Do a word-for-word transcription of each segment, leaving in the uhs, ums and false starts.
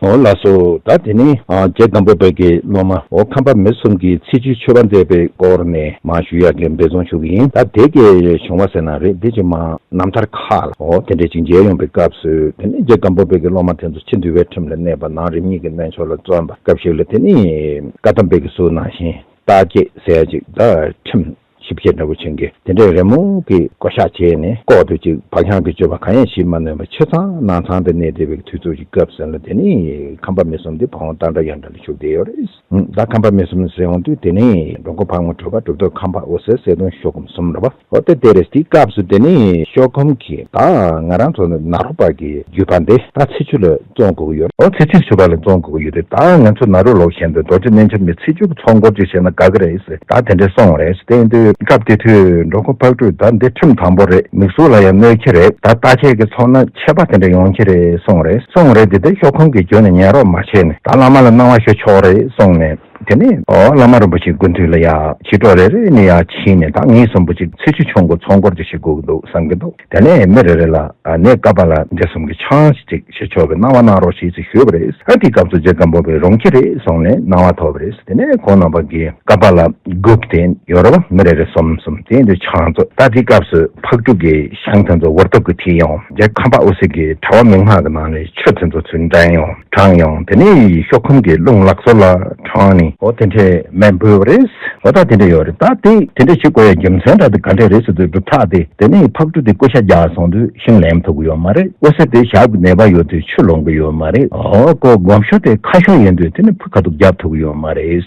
འོ་ལགས་སོ། ད་དེ་ནི་ཨ་རྗེ་སྒམ་པོ་པའི་གི་སློབ་མ་འོ་ཁམས་པ་མི་གསུམ་གྱི་ཚེས་བཅུའི་མཆོད་པ་མཛད་པའི་སྐོར་ནས་མ་ཞུ་ཡག་གི་འབད་བརྩོན་ཞུ་གི་ཡིན། ད་དེ་གི་བྱུང་བ་ཟེར་ན་རེད། འདི་ཅིག་མ་རྣམ་ཐར་ཁག་ལ་འོ་དེ་འདྲས་ཅིག་མཇལ་ཡོང་པའི་སྐབས་སུ། དེ་ནི་རྗེ་སྒམ་པོ་པའི་གི་སློབ་མ་དེ་ཚོ་ཕྱི་འདུལ་བའི་ཁྲིམས་ལ་གནས་པ་ནང་རིམ་གཉིས་ཀྱི་རྣལ་འབྱོར་ལ་བརྩོན་པ་སྐབས་ཤིག་ལ། དེ་ནི་བཀའ་གདམས་པའི་གི་གཟུགས་ནང་བཞིན་རྟགས་བརྒྱད་ཟེར་ཡ་ཅིག་ད་ཁྲིམས་ཞིབ་བཤེར་འདྲ་པོ་བྱེད་མཁན་དེ་འདྲས་རི་མོ་གི་བགོ་བཤའ་བྱས་ནས། ལྐོག་ཏུ་ཅིག་བག་ཤང་གི་སྤྱོད་པ་གང་ཡང་བྱེད་མ་ནུས་པ་ཆ་ཚང་ནང་ཚང་དུ་གནས་བསྡད་པའི་དུས་ཚོད་ཀྱི་སྐབས་ཟེར་ལ། དེ་ནི་ཁམས་པ་མི་གསུམ་དེ་ཕ་བོང་ཏ་འདྲ་ཡ་འདྲ་ལ་བཞུགས་བསྡད་ཡོད་རེད། ད་ཁམས་པ་མི་གསུམ་ཟེར་ཡོང་དུས་དེ་ནི་འགྲོ་མགོན་ཕག་མོ་གྲུ་པ། གྲུབ་ཐོབ་ཁམས་པ། འོད་ཟེར་གསལ་སྟོན། ཤོ་སྒོམ་གསུམ་རེད་པ། འོ་དེ་དེ་རེད། དེའི་སྐབས་སུ་དེ་ནི་ཤོ་སྒོམ་གྱིས་ད་ང་རང་ཚོ་ནཱ་རོ་པ་གི་བརྒྱུད་པ་འདི་ད་ཚེས་བཅུ་ལ་བརྩོན་དགོས་ཀྱི་ཡོད། འོ་ཚེས་བཅུ་མཆོད་པ་ལ་བརྩོན་དགོས་ཀྱི་ཡོད་དེ། ད་ང་ཚོ་ནཱ་རོ་ལོག་བཞིན་དུ་རྡོ་རྗེ་རྣལ་འབྱོར་མའི་ཚེས་བཅུ་གི་ཚོགས་འཁོར་ཅིག་བྱས་ན་དགའ་གི་རེད་ཟེར། ད་དེ་འདྲས་གསུངས་རེད། དེ་ཡིན་དུས་སྐབས་དེ་དུས་འགྲོ་མགོན་ཕག་གྲུས་ད་འདི་ཁྲིམས་དམ་པོ་རེད། མིག་ཟུར་ལ་ཡང་གནོད་ཀྱི་རེད། ད་རྟ་ཁྱེད་ཀྱི་ཚོགས་ན་ཆད་པ་དེ་འདྲ་ཡོང་གི་རེད་གསུངས་རེད། གསུངས་རེད། དེ་དེ་ཤོ་སྒོམ་གྱི་རྒྱུད་ནས་ཉན་རོགས་མ་བྱས་ནས། ད་བླ་མ་ལ་གནང་བ་ཞུ་ཆོག་རེད་གསུངས་ནས། དེ་ནས་འོ་བླ་མ་རིན་པོ་ཆེའི་སྐུ་མདུན་ལ་ཡ་ཕྱི་དྲོ་རེ་རེ་ནས་ཡ་ཕྱིན་ནས། ད་ངས་གསུམ་པོ་ཅིག་ཚེས་བཅུ་ཆུང་གུ་ཚོགས་འཁོར་ཅིག་བྱེད་དགོས་ཀྱི་འདུག་བསམ་གྱི་འདུག་དེ་ནས་མི་རེ་རེ་ལ་ཨ་ནས་ཀ་པཱ་ལ་འདི་གསུམ་གྱི་ཆང་ཞིག་ཅིག་ཞུ་ཆོག་པའི་གནང་བ་གནང་རོགས་ཞེས་ཅིག་ཞུས་པ་རེད། ཨ་དེའི་སྐབས་སུ་རྗེ་སྒམ་པོ་པས་རུང་གི་རེད་གསུངས་ནས་གནང་བ་ཐོབ་པ་རེད། དེ་ནས་ཁོང་རྣམ་པ་གིས་ཀ་པཱ་ལ་དགུ་དེ་ཡོད་རེད་པ། མི་རེ་རེ་གསུམ་གསུམ་དེ་འདྲ་ཆང་བཙོས། ད་དེའི་སྐབས་སུ་ཕག་གྲུ་གི་ཞང་དེ་ཚོ་ཝརྟུ་གི་ཐིག་ཡོང་། རྗེ་ཁམས་པ་འོད་ཟེར་གྱིས་གྲྭ་པ་མིག་སྔགས་ཀྱི་ནང་ནས་ཆུ་དེ་ཚོ་ཚུར་འདྲེན་ཡོང་དྲངས་ཡོང་། དེ་ནས་ཤོ་སྒོམ་གྱིས་རླུང་ལག་སོར་ལ་དྲངས་ནས་འོ་དེ་འདྲས་མེ་འབུལ་བ་རེད། འོ་ད་དེ་འདྲས་ཡོད་རེད། ད་དེ་དེ་འདྲས་བྱེད་དགོས་ཡ་རྒྱུ་མཚན་འདྲ་དེ་ག་འདྲས་རེད་ཟེར་དུས། གྲུབ་མཐའ་དེ་དེ་ནས་ཕག་གྲུ་དེ་ཀུ་ཤ་རྒྱགས་སོང་དུས་ཤིང་ལེན་ཐུབ་ཀྱི་ཡོད་མ་རེད། འོད་ཟེར་དེ་ཞབས་ཀྱི་ནད་པ་ཡོད་དུས་ཆུ་ལོང་གི་ཡོད་མ་རེད། འོ་ཁོ་སྒོམ་ཆུ་དེ་ཁ་ཤོ་ཡིན་དུས་དེ་ནི་ཕུ་ཁ་ཐུག་རྒྱབ་ཐུབ་ཀྱི་ཡོད་མ་རེད།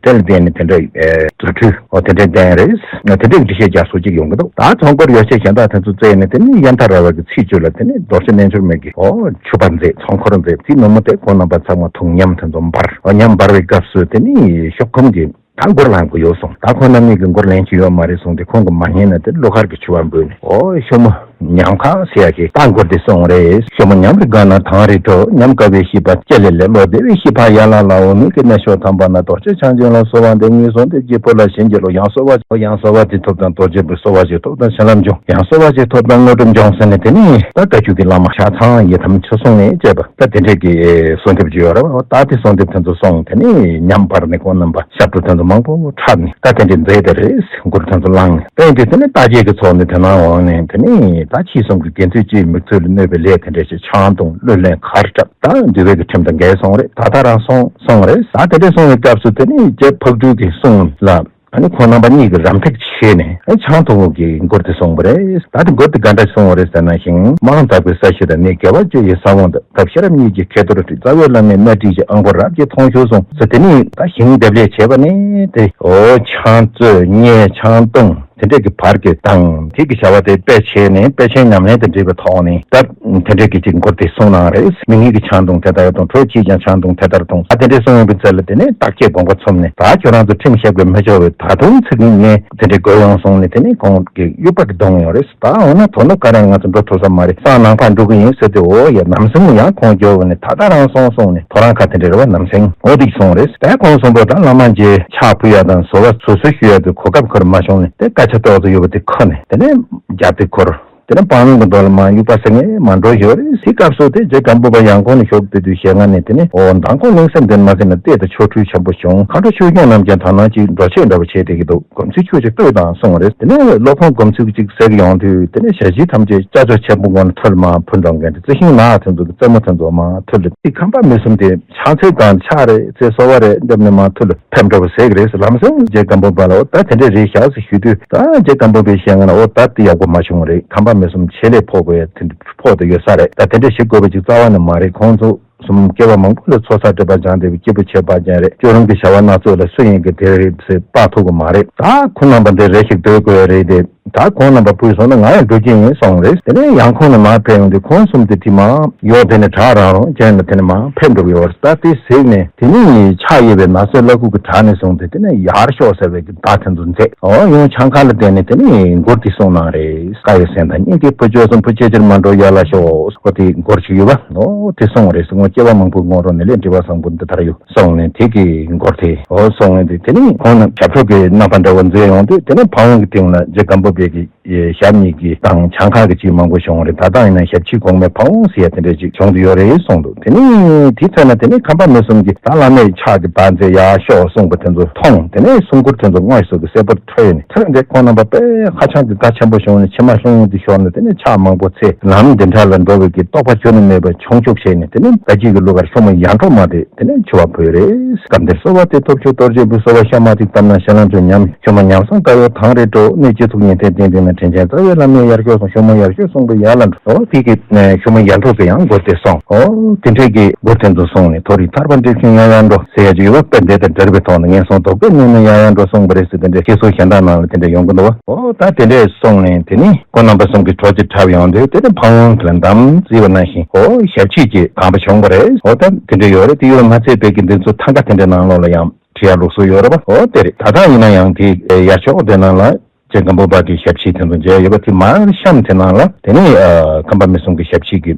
དེ་ལ་བརྟེན་ནས་དེ་འདྲ་ཨེ་རྫུ་འཕྲུལ་འོ་དེ་འདྲའི་ལྡན་རེད། དེ་འདྲའི་འགྲེལ་བཤད་རྒྱག་སྲོལ་ཅིག་ཡོང་གི་འདུག་ད་ཚོགས་འཁོར་ཡོ་བྱད་གཞན་དག་དེ་ཚོ་བཙལ་ནས་དེ་ནས་ཡན་ཐ་ར་བ་གི་ཚེས་བཅུ་ལ་དེ་ནས་རྡོ་རྗེ་རྣལ་འབྱོར་མའི་གི་འོ་མཆོད་པ་མཛད། ཚོགས་འཁོར་མཛད། དེ་ནུབ་མོ་དེ་ཁོང་རྣམ་པ་ཚང་མ་འཐུང་། ཉམས་དེ་ཚོ་འབར། འོ་ཉམས་འབར་བའི་སྐབས་སུ་དེ་ནས་ཤོ་སྒོམ་གྱིས་ད་མགུར་ལེན་དགོས་ཡོད་གསུངས། ད་ཁོང་རྣམ་གཉིས་ཀྱིས་མགུར་ལེན་གྱི་ཡོད་མ་རེད་གསུངས་ཏེ། ཁོང་གིས་མ་ཉན་ནས་དེ་གླུ་གར་གྱི་མཆོད་པ་འབུལ་ནས། འོ་ཤོ་མོ་ཉམས་ཁ་ཟེར་ཡ་གི་ད་མགུར་དེ་གསུངས་རེད། ཤོ་མོ་ཉམས་རེ་དགའ་ན་དང་རེ་འགྲོ། ཉམས་དགའ་བའི་ཤིས་པ་ཅི་ལས་ལེགས། ལོ་བདེ་བའི་ཤིས་པ་ཡན་ལག་ལ། འོ་མི་གི་གནས་མཆོག་དམ་པ་ན། རྡོ་རྗེ་འཆང་ཆེན་ལ་གསོལ་བ་འདེབས། ངན་སོང་འདས་ཀྱི་བུ་ལ་བྱིན་གྱིས་རློབས། ཡང་གསོལ་བ་ཡང་གསོལ་བ་དེ་ཐོབ་དང་། རྡོ་རྗེ་བུ་གསོལ་བ་ཞིག་ཐོབ་དང་། བྱིན་རླབས་འབྱུང་། ཡང་གསོལ་བ་ཞིག་ཐོབ་དང་། དངོས་གྲུབ་འབྱུང་ཟེར་ནས། དེ་ནས་ད་བཀའ་བརྒྱུད་ཀྱི་བླ་མ་ཞལ་ཐང་ཡི་དམ་ཆོས་སྲུང་ནས་བཅས་པ་ད་དེ་འདྲས་ཀྱི་གསོལ་འདེབས་ཅིག་ཡོད་རེད་པ། ད་དེ་གསོལ་འདེབས་དེ་ཚོ་གསུངས། དེ་ནས་ཉམས་འབར་ནས་ཁོང་རྣམ་པ་ཞབས་བྲོ་དེ་ཚོ་མང་པོ་འཁྲབ་ནས་ད་དེ་འདྲས་མཛད་དེ་རེད། མགུར་དེ་ཚོ་བླངས་ནས་བསྟན་ཏེ། དེ་ནས་རྟ་བརྒྱད་ཀྱི་ཚོགས་ནས་དེ་ནང་འོང་ནས། དེ་ནས་ད་ཕྱིས་གསུམ་གྱི་དགེ་ཚུལ་སྤྱིའི་མི་ཚུལ་ལ་གནོད་པའི་ལས་དེ་འདྲས་ཞིག་ཆང་འཐུང་། གླུ་ལེན། གར་འཁྲབ། ད་འདུལ་བའི་གི་ཁྲིམས་དང་འགལ་སོང་རེད། ད་ལྟ་རང་སོང་སོང་རེད། ད་དེ་འདྲས་སོང་བའི་སྐབས་སུ་དེ་ནས་རྗེ་ཕག་གྲུ་གི་གསུང་ལ། ཨ་ནི་ཁོང་རྣམ་པ་གཉིས་ཀྱིས་རམ་འདེགས་བྱས་ནས་ཨ་ཆང་འཐུང་བའི་གི་མགུར་དེ་གསུངས་པ་རེད། ད་དེ་མགུར་དེ་ག་འདྲ་གསུངས་པ་རེད་ཟེར་ན་ཞིང་། དམག་དྲག་པོའི་ས་གཞི་ར། ནི་དགེ་བ་བཅུ་ཡི་ས་བོན་དང་། ཐབས་ཤེས་རབ་གཉིས་ཀྱི་ཁ་ཐོར་བྲིས། རྩ་བའི་བླ་མའི་སྣ་བྲིས་ཀྱི། ཨ་མགུར་རབ་ཀྱིས་མཐོང་ཤོར་གསུངས་ཟེར། དེ་ནས་ད་ཞིང་འདེབས་ལས་བྱས་པ་ནི་དེ་འོ་ཆང་བཙོས། ཉལ། ཆང་བཏུང་། དེ་འདྲས་ཀྱི་བར་གྱི་དང་དེ་གི་བྱ་བ་དེ་དཔེ་བྱས་ནས། དཔེ་ཆའི་ཉམས་ལེན་དང་འབྲེལ་བའི་ཐོག་ནས་ད། དེ་འདྲའི་གི་ཅིག་མགུར་དེ་གསུངས་གནང་རེད། མི་གཉིས་ཀྱིས་ཆང་འཐུང་དེ་ལྟར་འཐུང་། གྲོགས་གཅིག་ཀྱང་ཆང་འཐུང་དེ་ལྟར་འཐུང་། ད་དེ་འདྲའི་གསུངས་ཡོང་བའི་ཚེ་ལ་དེ་ནས་རྟགས་བརྒྱད་དགོངས་པ་ཚུམས་ནས། ད་ཁྱོད་རང་ཚོ་ཁྲིམས་བཤད་དགོས་མི་ཆོག་པའི་ད་དུང་ཚིག་ངན་དེ་འདྲའི་དགོས་ཡོང་གསུངས་ནས། དེ་ནས་ཁོང་གི་དབྱུག་པ་གིས་བརྡུངས་ཡོང་རེད། ད་འོ་ན་དོ་ནུབ་ག་རང་ང་ཚོ་འགྲོ་ཐུབ་ས་མ་རེད། སང་ནངས་ཕར་འགྲོ་གི་ཡིན་ཟེར་ཏེ། འོ་ཡ་ནམ་སེང་ཡང་ཁོང་འགྱོ་བ་ནས། ད་ད་རང་སོང་གསུངས་ནས། ཐོ་རངས་ཁ་དེ་འདྲ་རེད་པ། ནམ་སེང་འོ་དེ་གསུངས་རེད། ད་ཁོང་གསུམ་པོ་ད་བླ་མ་མཇལ། ཕྱག་ཕུལ་ཡ་དང་གསོལ་བ་སོ་སོས་ཞུ་ཡ་དེ་གོ་སྐབས་ཁོར་མ་བྱུང་ནས། དེ་སྐད་ཆ་ཏོག་ཙམ་ཡོད་པ་དེ་ཁུར་ནས་དེ་ནས་རྒྱབ་དེ་ཁུར། དེ་ནས་སྤང་ལུང་གི་མདོ་ལ་མར་དབྱུག་པ་ཟེར་མཁན་མར་འགྲོ་ཡོད་རེད། དེ་སྐབས་སུ་དེ་རྗེ་སྒམ་པོ་པ་ཡང་ཁོང་ནས་ཤོག་དེ་དུས་ཞལ་སྔ་ནས་དེ་ནས། འོ་མདང་དགོང་གླིང་སེང་ལྡན་མ་ཟེར་ན་བལྟས་དང་ཆོ་འཕྲུལ་ཆེན་པོ་བྱུང་། མཁའ་འགྲོ་ཆོས་སྐྱོང་རྣམས་ཀྱང་དག་སྣང་ཅིག། འགྲོ་ཆས་འདྲ་པོ་བྱས་བསྡད་ཀྱི་འདུག། སྒོམ་ཚུལ་ཆོས་ཅིག་ལྟོས་དང་གསུངས་རེད། དེ་ནས་སློབ་དཔོན་སྒོམ་ཚུལ་ཅིག་གཟིགས་ཡོང་དུས་དེ་ནས་ཞལ་བཞི་ཐམས་ཅད་ལྕགས་ཕྱོགས་ཆེན་པོ་སྔོན་ལ་ཐུར་མར་འཕུར་འགྲོ་མཁན་དེ། རྩི་ཤིང་ནགས་དེ་ཚོ་གི་རྩེ་མོ་དེ་ཚོ་མར་ཐུར་ལ། དེ་ཁམས་པ་མི་གསུམ་དེ་ཕྱག་འཚལ་དང་ཕྱག་རེད། ཚེ་གསོལ་བ་རེད་འདེབས་ནས་མར་ཐུར་ལ་ཕེབས་འགྲོ་བ་ཟེར་གི་རེད། ལམ་སེང་རྗེ་སྒམ་པོ་པ་ལ་འོ་ད་དེ་འདྲས་རེད་ཤག་ཟེར་ཞུ་དུས། ད་རྗེ་སྒམ་པོ་པའི་ཞལ་སྔ་ན་འོ་ད་དེ་ཡག་པོ་མ་བྱུང་བ་རེད། ཁམས་པ་མི་གསུམ་ཆེད་ལས་ཕོག་པའི་དེ་འདྲ་ཕོག་དེ་ཡོད་ས་རེད། ད་དེ་འདྲས་ཞིག་དགོས་པ་ཅིག་རྩ་བ་ནས་མ་རེད། ཁོང་ཚོ་གསུམ་སྐྱེ་བ་མང་པོ་ལ་ཚོགས་བསགས་སྒྲིབ་པ་སྦྱངས་བསྡད་པའི་སྐྱེས་བུ་ཁྱད་པར་ཅན་རེད། བཅུ་རིམ་གྱི་བྱ་བ་སྣ་ཚོགས་ལ་སུ་ཡིན་གྱི་དེ་རེད་ཟེར་དཔག་ཐུབ་ཀྱི་མ་རེད། ད་ཁོང་རྣམ་པ་འདི་རེ་ཞིག་སྡོད་དགོས་ཡ་རེད་དེ། ད་ཁོང་རྣམ་པ་བུད་སོང་ན་ང་ཡང་འགྲོ་གི་ཡིན་གསུངས་རེད། དེ་ནས་ཡང་ཁོང་ནས་མར་ཕེབས་ཡོང་དུས་ཁོང་གསུམ་དེ་དེ་མར་ཡོག་དེ་ནས་བྲག་རང་རང་ཅན་ལ་དེ་ནས་མར་ཕེབས་འགྲོ་གི་ཡོད་རེད། ད་དེ་གཟིགས་ནས་དེ་ནས་ཕྱག་གཡས་པའི་ནགས་ཚལ་ལ་ཁུག་གི་བྲག་ནས་བཟུང་སྟེ་དེ་ནས་ཡར་ཤོག་ཟེར་བའི་གི་བརྡ་དེ་ཚོ་མཛད། འོ་ཡང་ཆང་ཁ་ལ་བསྡད་ནས་དེ་ནས་མགུར་དེ་གསུངས་གནང་རེད། བཀའ་ཡི་སེང་ལྡེང་སྙིང་གི་བུ་ཁྱོད་གསུམ། བུ་ཆེ་ཕྱིར་མ་འགྲོ་ཡར་ལ་ཤོག། འོ་དེ་མགུར་ཞིག་ཡོད་པ། འོ་དེ་གསུངས་རེད། སྔོན་སྐྱེ་བ་མང་པོའི་ངོ་རོ་ནས། ལས་འབྲས་བུ་བཟང་པོ་འདི་ལྟར་ཡོད། གསུངས་ནས་དེ་གི་མགུར་དེ་འོ་གསུངས་ནས་དེ་དེ་ནས་ཁོང་རྣམས་ཞབས་ཁྲ་གི་རྣམ་པ་འདྲ་བོ་མཛད་ཡོང་དུས། དེ་ནས་ཕ་བོང་གི་སྟེང་ལ་རྗེ་སྒམ་པོ་ དེ་གི་ཞབས་གཉིས་ཀྱི་དང་བྱང་ཁ་གི་ཅིག་མང་པོ་བྱུང་རེད། ད་ལྟ་ཡིན་ན་ཞབས་ཕྱི་གོང་མའི་ཕ་བོང་ཟེར་ཡ་དེ་འདྲ་ཅིག་བྱུང་དུ་ཡོད་རེད་གསུངས་འདུག་དེ་ནས་དེའི་ཚེ་ན་དེ་ནས་ཁམས་པ་མི་གསུམ་གྱིས་ད་བླ་མའི་ཕྱག་གི་བར་མཛད་ཡར་ཤོག་གསུངས་པ་དེ་ཚོ་མཐོང་། དེ་ནས་གསུང་མགུར་དེ་ཚོ་དངོས་སུ་གི་གསལ་པོར་ཐོས་ནས་ཐོས་འདི་ཁོང་རྣམ་པ་དཔེ་ཧ་ཅང་གི་དགའ་ཆེན་པོ་བྱུང་ནས་མཆི་མ་ལྷུང་དུ་ཤོར་ནས། དེ་ནས་ཕྱག་མང་པོ་འཚལ། ལམ་འདི་འདྲ་ལ་འགྲོ་བའི་གི་རྟོགས་པ་ཁྱོན་ནས་མེད་པ་བྱུང་བཅུག་བྱས་ནས། དེ་ནས་བཀའ་བརྒྱུད་ཀྱི་གླུ་གར་ཤོ་མོ་ཡར་འབྲོག་མ་དེ་དེ་ནས་མཆོད་པ་ཕུལ་རེད། སྐབས་འདིར་གསོལ་བ་འདེབས་ཐོབ་མཆོག་གཏོར་བཅས་ཕུལ། གསོལ་བ་ཤ་མ་ཐིག་ལྟར་ན་ཞལ་ལམ་མཆོག་ཉམས། ཤོ་མོ་ཉམས་སང་དཀར་ཡོལ་དང་རེ་སྤྲོ། གནས་སྤྱི་གཙུག་ཉི་ཟེར་གདན་སྟེང་ན། དྲིན་ཅན་རྩ་བའི་བླ་མའི་ཡར་ཤོག་གསུངས། ཤོ་མོ་ཡར་ཤོག་གསུངས་པས་ཡར་ལ་འགྲོ། འོ་དེ་གི་ཤོ་མོ་ཡར་འབྲོག་ཟེར་ཡང་མགུར་དེ་སོང་། འོ་དེ་འདྲས་ཀྱི་མགུར་དེ་ཚོ་སོང་ནས། མཐོ་རིས་ཐར་པ་འགྲིབ་ཅིང་ཡང་ཡང་འགྲོ་ཟེར་ཡ་ཅིག་ཡོད་པ། དཔེ་འདི་དང་འབྲེལ་བའི་ཐོག་ནས་ངན་སོང་རྡོག་པས་མནན་ནས་ཡང་ཡང་འགྲོ་གསུངས་པ་རེད་ཟེར། དེ་འདྲས་ཤེས་སོ་གཞན་དག་ནང་ལ་དེ་འདྲས་ཡོང་གི་འདུག་བ། འོ་ད་དེ་འདྲས་སོང་ནས་དེ་ནི་ཁོང་རྣམ་པ་གསུམ་གྱི་གྲོགས་ཅིག་འཁྲབ་ཡོང་དུས། དེ་ནི་ཕ་བོང་གི་ལ་འདམ་བརྫིས་པ་ནང་བཞིན་འོ་ཞབས་ཕྱི་གི་གང་པ་བྱུང་བ་རེད། འོ་ད་དེ་འདྲས་ཡོད་རེད། དེ་ཡོད་མ་ཚད་པའི་གི་འདི་ཚོ་ཐང་ག་དེ་འདྲས་ནང་ལོགས་ལ་ཡང་བྲིས་ཡ་ལུགས་སྲོལ་ཡོད་རེད་བ། འོ་དེ་རེད། ད་ལྟ་ཡིན་ན་ཡང་དེ་ཡར་ཤོག་དེ་ནང་ལ་རྗེ་སྒམ་པོ་པ་གི་ཞབས་ཕྱི་དེ་ཚོ་མཇལ་ཡོད་པ། དེ་མར་གཤམ་དེ་ནང་ལ་དེ་ནི་ཨ་ཁམས་པ་མི་གསུམ་གྱི་ཞབས་ཕྱི་གི་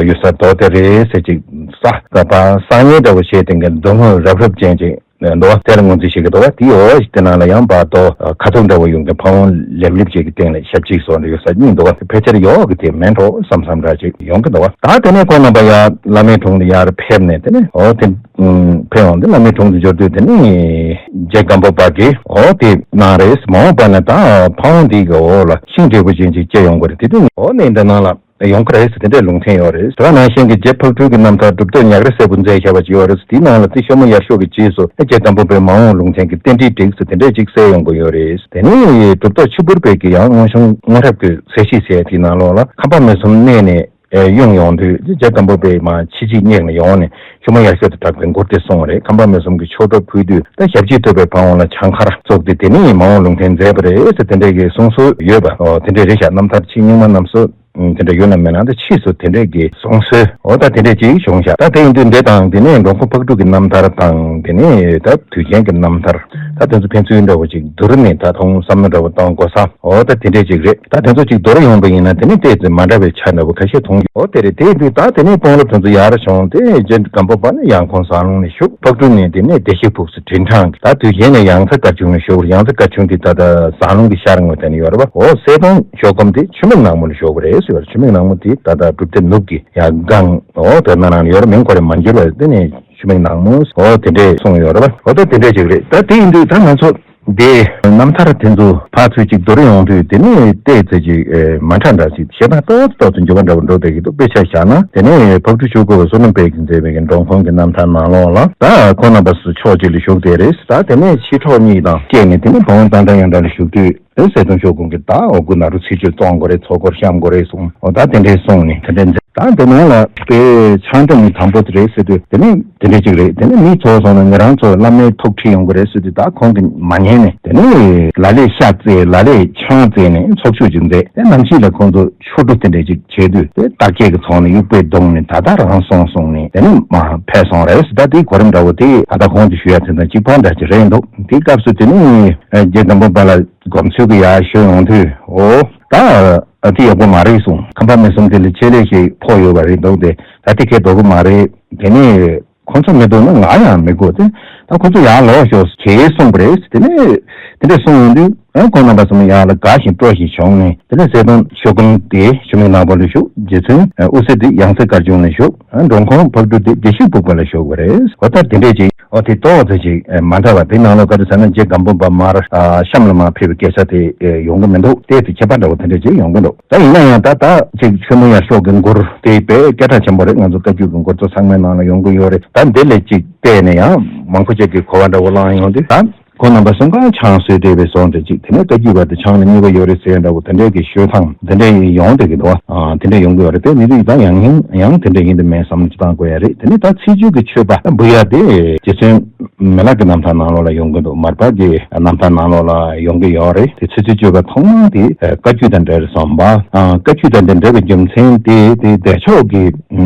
ཡོད་ས་རྡོ་དེ་རེད་ཟེར་ཅིག་ས་ག་པ་སང་ཉིན་འདྲ་བོ་བྱས་དེ་འདྲ་མདོ་སྔགས་རབ་རིབ་ཅན་ཅིག་འདུག་བ། དེ་ལ་ངོས་འཛིན་བྱེད་ཀྱི་འདུག་བ། དེའི་འོག་དེ་ནང་ལ་ཡང་བར་དོ་ཁ་ཐུག་འདྲ་བོ་ཡོང་གི་ཕ་བོང་ལེབ་ལེབ་ཅིག་གི་སྟེང་ལ་ཞབས་ཕྱི་སོགས་འདྲ་ཡོད་ས་གཉིས་འདུག་བ། ཕལ་ཆེར་ཡོད་གི་དེ་མིན་འགྲོ་བསམ་བསམ་འདྲ་ཅིག་ཡོང་གི་འདུག་བ། ད་དེ་ནས་ཁོང་རྣམ་པ་ཡར་བླ་མའི་དྲུང་དུ་ཡར་ཕེབས་ནས་དེ་ནས་འོ་དེ། ཕེབས་འོང་དུས་བླ་མའི་དྲུང་དུ་འབྱོར་དུས་དེ་ནི་རྗེ་སྒམ་པོ་པ་གིས་འོ་དེ་གནང་རེད། མ་འོངས་པ་ན་ད་ཕ་བོང་འདི་གི་འོག་ལ་ཤིང་འབྲས་བུ་ཅན་ཅིག་སྐྱེ་ཡོང་གི་རེད། དེ་དུས་འོ་ནས་འདི་ནང་ལ་ཡོང་གི་རེད་ཟེར་དེ་འདྲའི་ལུང་བསྟན་ཡོད་རེད། དེ་ནང་བཞིན་གྱི་རྗེ་ཕག་གྲུ་གི་རྣམ་ཐར་གྲུབ་ཐོབ་ཉག་རེ་སྲས་པོ་མཛད་བཞག་པ་ཅིག་ཡོད་རེད། དེའི་ནང་ལ་དེ་ཤོ་མོ་ཡར་ཤོག་གི་རྗེས་སུ་རྗེ་སྒམ་པོ་པའི་མ་འོངས་ལུང་བསྟན་གྱི་རྟེན་འབྲེལ་བསྒྲིགས་ཟེར་དེ་འདྲས་ཅིག་གསལ་ཡོང་གི་ཡོད་རེད། དེ་ནས་གྲུབ་ཐོབ་ཆུ་ཕུར་པའི་གི་ཡང་སྔོན་བྱུང་སྔོན་གྲབས་ཀྱི་ཟས་གཤིས་ཟེར་དེའི་ནང་ལོགས་ལ་ཁམས་པ་མི་གསུམ་གནས་ནས། ཨེ་གཡུང་ཡོང་དུས་རྗེ་སྒམ་པོ་པའི་མ་ཕྱི་ཕྱི་སྙེག་ནས་ཡོང་ནས་ཤུ་མ་ཡར་ཤོག་ཏུ་གྲགས་པའི་མགུར་དེ་གསུངས་རེད། ཁམས་པ་མི་གསུམ་གྱི་ཆོས་གྲོགས་ཕུལ་དུས་ད་ཞབས་ཕྱི་ཐོབ་པའི་ཕ་བོང་ལ་བྱང་ཁར་བཙུགས་ཏེ་དེ་ནས་མ་འོངས་ལུང་བསྟན་མཛད་པ་རེད་ཟེར་དེ་འདྲའི་གི་གསུང་སྲོལ་ཡོད་པ། འོ་དེ་འདྲ་རེད་ཤག་རྣམ་ཐར་ཕྱི་རྙིང་མ་རྣམས་སུ་དེ་འདྲ་ཡོད་ན་མེད་ན། ད་ཕྱིས་སུ་དེ་འདྲའི་གི་གསུང་སྲོལ་འོ་ད་དེ་འདྲ་ཅིག་བྱུང་ཤག་ད་དེ་ཡིན་དུས་འདི་དང་དེ་ནས་འབྲོང་ཁོང་ཕག་གྲུ་གི་རྣམ་ཐར་དང་དེ་ནས་ད་དུས་རྒྱན་གྱི་རྣམ་ཐར་ད་དེ་ཚོ་ཕན་ཚུན་འདྲ་བོ་ཅིག་བསྡུར་ནས་ད་མཐོང་བསམ་བློ་འདྲ་བོ་གཏོང་དགོས་ས། འོ་ད་དེ་འདྲས་ཅིག་རེད། ད་དེ་ཚོ་ཅིག་མདོར་ཡོང་པ་ཡིན་ན་དེ་ནི་ཏོག་ཙམ་མ་འདྲ་བའི་ཆ་འདྲ་བོ་ཁ་ཤས་མཐོང་ཡོད། དེ་རེད། དེ་དུས་ད་དེ་ནས་དཔོན་སློབ་དེ་ཚོ་ཡར་བྱུང་སྟེ་རྗེ་སྒམ་པོ་པ་ནི་ཡང་ཁོང་ཟངས་ལུང་ནས་བཞུགས། ཕག་གྲུ་ནས་དེ་ནས་བདེ་གཤེགས་ཕུག་སུ་དྲིན་དྲངས་ཀྱི། ད་དུས་རྒྱན་ནས་ཡང་རྩེ་དཀར་ཆུང་ནས་བཞུགས། ཡང་རྩེ་དཀར་ཆུང་དེ་ད་ལྟ་ཟངས་ལུང་གི་ཤར་ངོས་དེ་ནས་ཡོད་རེད་པ། འོ་གསལ་སྟོན་ཤོག་སྒམ་དེ་ཆུ་མིག་ནག་མོ་ལ་བཞུགས་པ་རེད་ཟེར་བ་རེད། ཆུ་མིག་ནག་མོ་དེ་ད་ལྟ་སྒྲུབ་སྡེ་ནུབ་ཀྱི་ཡར་སྒང་འོ་དེ་ན་རང་ཡོད་རེད། མིང་ཁོ་རེ་མ་འགྱུར་བ་དེ་ནས། ཆུ་མིག་ནག་མོ་འོ་དེ་འདྲས་གསུངས་ཡོད་རེད་པ། འོ་ད་དེ་འདྲས་ཅིག་རེད། ད་དེ་ཡིན་དུས་ད་ང་ཚོ་དེ་རྣམ་ཐར་དེ་ཚོ་ཕར་ཚུར་ཅིག་བསྡུར་ཡོང་དུས་དེ་ནས་ཏོག་ཙམ་ཅིག་མ་འདྲ་འདྲ་ཅིག་བཤད་སྟངས་ཏོག་ཙམ་ཏོག་ཙམ་འགྱུར་བ་འདྲ་བོ་འགྲོ་བསྡད་ཀྱི་འདུག་དཔེ་ཆ་བཞག་ན་དེ་ནས་ཕག་གྲུ་ཆོས་སྐུ་བསོད་ནམས་དཔལ་གྱིས་མཛད་པའི་འབྲོང་ཁོང་གི་རྣམ་ཐར་ནང་ལོགས་ལ་ད་ཁོང་རྣམ་པ་སུ་ཕྱོགས་གཅིག་ལ་བཞུགས་བསྡད་རེད། ད་དེ་ནས་ཕྱི་ཕྱོགས་གཉིས་དང་བཅས་ནས་དེ་ནས་བོན་རྟ་མགྲིན་ཡང་འདྲ་ལ་བཞུགས་དུས། ཨེ་གསལ་སྟོན་ཤོག་སྒམ་གྱི་ད་འོ་སྐུ་ནང་རུ་ཚེས་བཅུ་བཙོང་དགོས་རེད། ཚོགས་འཁོར་བཤམས་དགོས་རེད་གསུངས། འོ་ད་དེ་འདྲས་གསུངས་ནས་དེ་འདྲས་མཛད། ད་དེ་ནང་ལ་དཔེ་ཆ་འདྲ་ནི་དང་པོ་དེ་རེད་ཟེར་དུས་དེ་ནས་དེ་འདྲས་ཅིག་རེད། དེ་ནས་མི་ཚོ་སོང་ན་ཉེ་རང་ཚོ་བླ་མའི་ཐུགས་ཁྲིད་ཡོང་གི་རེད་ཟེར་དུས་ད་ཁོང་གིས་མ་ཉན་ནས་དེ་ནས་ལ་ལས་ཤ་བཙལ་ལ་ལས་ཆང་བཙལ་ནས་ཚོགས་ཞུགས་ཅིག་མཛད། དེ་ནམ་ཞིག་ལ་ཁོང་ཚོ་ཆོ་འཕྲུལ་དེ་འདྲས་ཅིག་བྱས་དུས་དེ་རྟགས་བརྒྱད་ཀྱི་ཚོགས་ནས་དབྱུག་པས་བརྡུངས་ནས་ད་ལྟ་རང་སོང་གསུངས་ནས་དེ་ནས་མར་ཕེབས་སོང་རེད། ད་དེའི་གོ་རིམ་འདྲ་བོ་དེ་ད་ལྟ་གོང་དུ་ཞུ་ཡ་དེ་དང་གཅིག་པ་འདྲ་ཅིག་རེད་འདུག་དེའི་སྐབས་སུ་དེ་ནས་རྗེ་སྒམ་པོ་པ་ལ་སྒོམ་ཚུལ་གྱི་ཡར་ཞུ་ཡོང་དུས་འོ་ད་ཨ་ཙི་ཡག་པོ་མ་རེད་གསུངས། ཁམས་པ་མི་གསུམ་དེ་ལ་ཆེད་ལས་ཞིག་ཕོག་ཡོད་པ་རེད་འདུག་དེ་ད་དེ་གས་འགྲོ་གི་མ་རེད། དེ་ནས་ཁོང་ཚོ་མི་འདུག་ན་ང་ཡང་མི་དགོས་ཏེ། ད་ཁོ་ཚོ་ཡར་ལོག་ཤོག་ཅེས་གསུངས་པ་རེད། དེ་ནས་དེ་འདྲ་གསུངས་ཡོང་དུས་ཨ་ཁོང་རྣམ་པ་ཚོ་ཡར་ལ་དགའ་ཞིང་སྤྲོ་ཞིང་བྱུང་ནས་དེ་ནས་གསལ་སྟོན་ཤོག་སྒམ་དེ་ཆུ་མིག་ནག་པོ་ལ་བཞུགས། རྗེ་བཙུན་དབུ་སེ་དེ་ཡང་རྩེ་དཀར་ཆུང་ལ་བཞུགས། འབྲོང་ཁོང་ཕག་གྲུ་དེ་བདེ་གཤེགས་ཕུག་པ་ལ་བཞུགས་པ་རེད། འོ་ད་དེ་འདྲས་ཅིག་འོ་དེ་ཏོག་ཙམ་ཅིག་མ་འདྲ་བ་དེ་ནང་ལོགས་ག་རེ་ཟེར་ན་རྗེ་སྒམ་པོ་པ་མར་གཤམ་ལ་མར་ཕེབས་པའི་སྐད་ཆ་དེ་ཡོང་གི་མི་འདུག་དེ་དེ་ཁྱད་པར་འདྲ་བོ་དེ་འདྲས་ཅིག་ཡོང་གི་འདུག་ད་ཡིན་ན་ཡང་ད་ད་ཅིག་ཆུ་མིག་ཡར་ཤོག་གི་མགུར་དེ་དཔེ་སྐད་གྲགས་ཆེན་པོ་རེད། ང་ཚོ་བཀའ་བརྒྱུད་ཀྱི་མགུར་ཚོ་ཚང་མའི་ནང་ལ་ཡོང་གི་ཡོད་རེད། ད་འདི་ལས་ཅིག་བལྟས་ནས་ཡང་མང་པོ་ཅིག་གི་གོ་བ་འདྲ་བོ་བླངས་ཡོང་དུས་ད། ཁོང་རྣམ་པ་གསུམ་ཀ་ཆང་བཟོས་བསྡད་པའི་སོང་དེ་གཅིག་དེ་ནས་བཀའ་བརྒྱུད་པ་དེ་ཆང་ལ་མཉེས་པོ་ཡོད་རེད་ཟེར་འདྲ་བོ་དེ་འདྲའི་གི་ཤོད་སྟངས་དེ་འདྲ་ཡོང་བསྡད་ཀྱི་འདུག་ཨ་དེ་འདྲ་ཡོང་གི་ཡོད་རེད། དེ་མི་དུས་ད་ཡང་ཡང་ཡང་དེ་འདྲ་ཡིན་དུ་མེད་བསམ་བློ་ཅིག་བཏང་དགོས་ཡ་རེད། དེ་ནས་ད་ཚེས་བཅུ་གི་མཆོད་པ་འབུལ་ཡ་དེ་རྗེ་བཙུན་མི་ལ་གི་རྣམ་ཐར་ནང་ལོགས་ལ་ཡོང་གི་འདུག་མར་པ་གི་རྣམ་ཐར་ནང་ལོགས་ལ་ཡོང་གི་ཡོད་རེད། དེ་ཚེས་བཅུ་མཆོད་པ་ཐོག་མ་དེ་བཀའ་བརྒྱུད་དང་འབྲེལ་བའི་བསམ་པ། བཀའ་བརྒྱུད་དང་འབྲེལ་བའི་རྒྱུ་མཚན་དེ་དེ་བདེ་མཆོག་གི་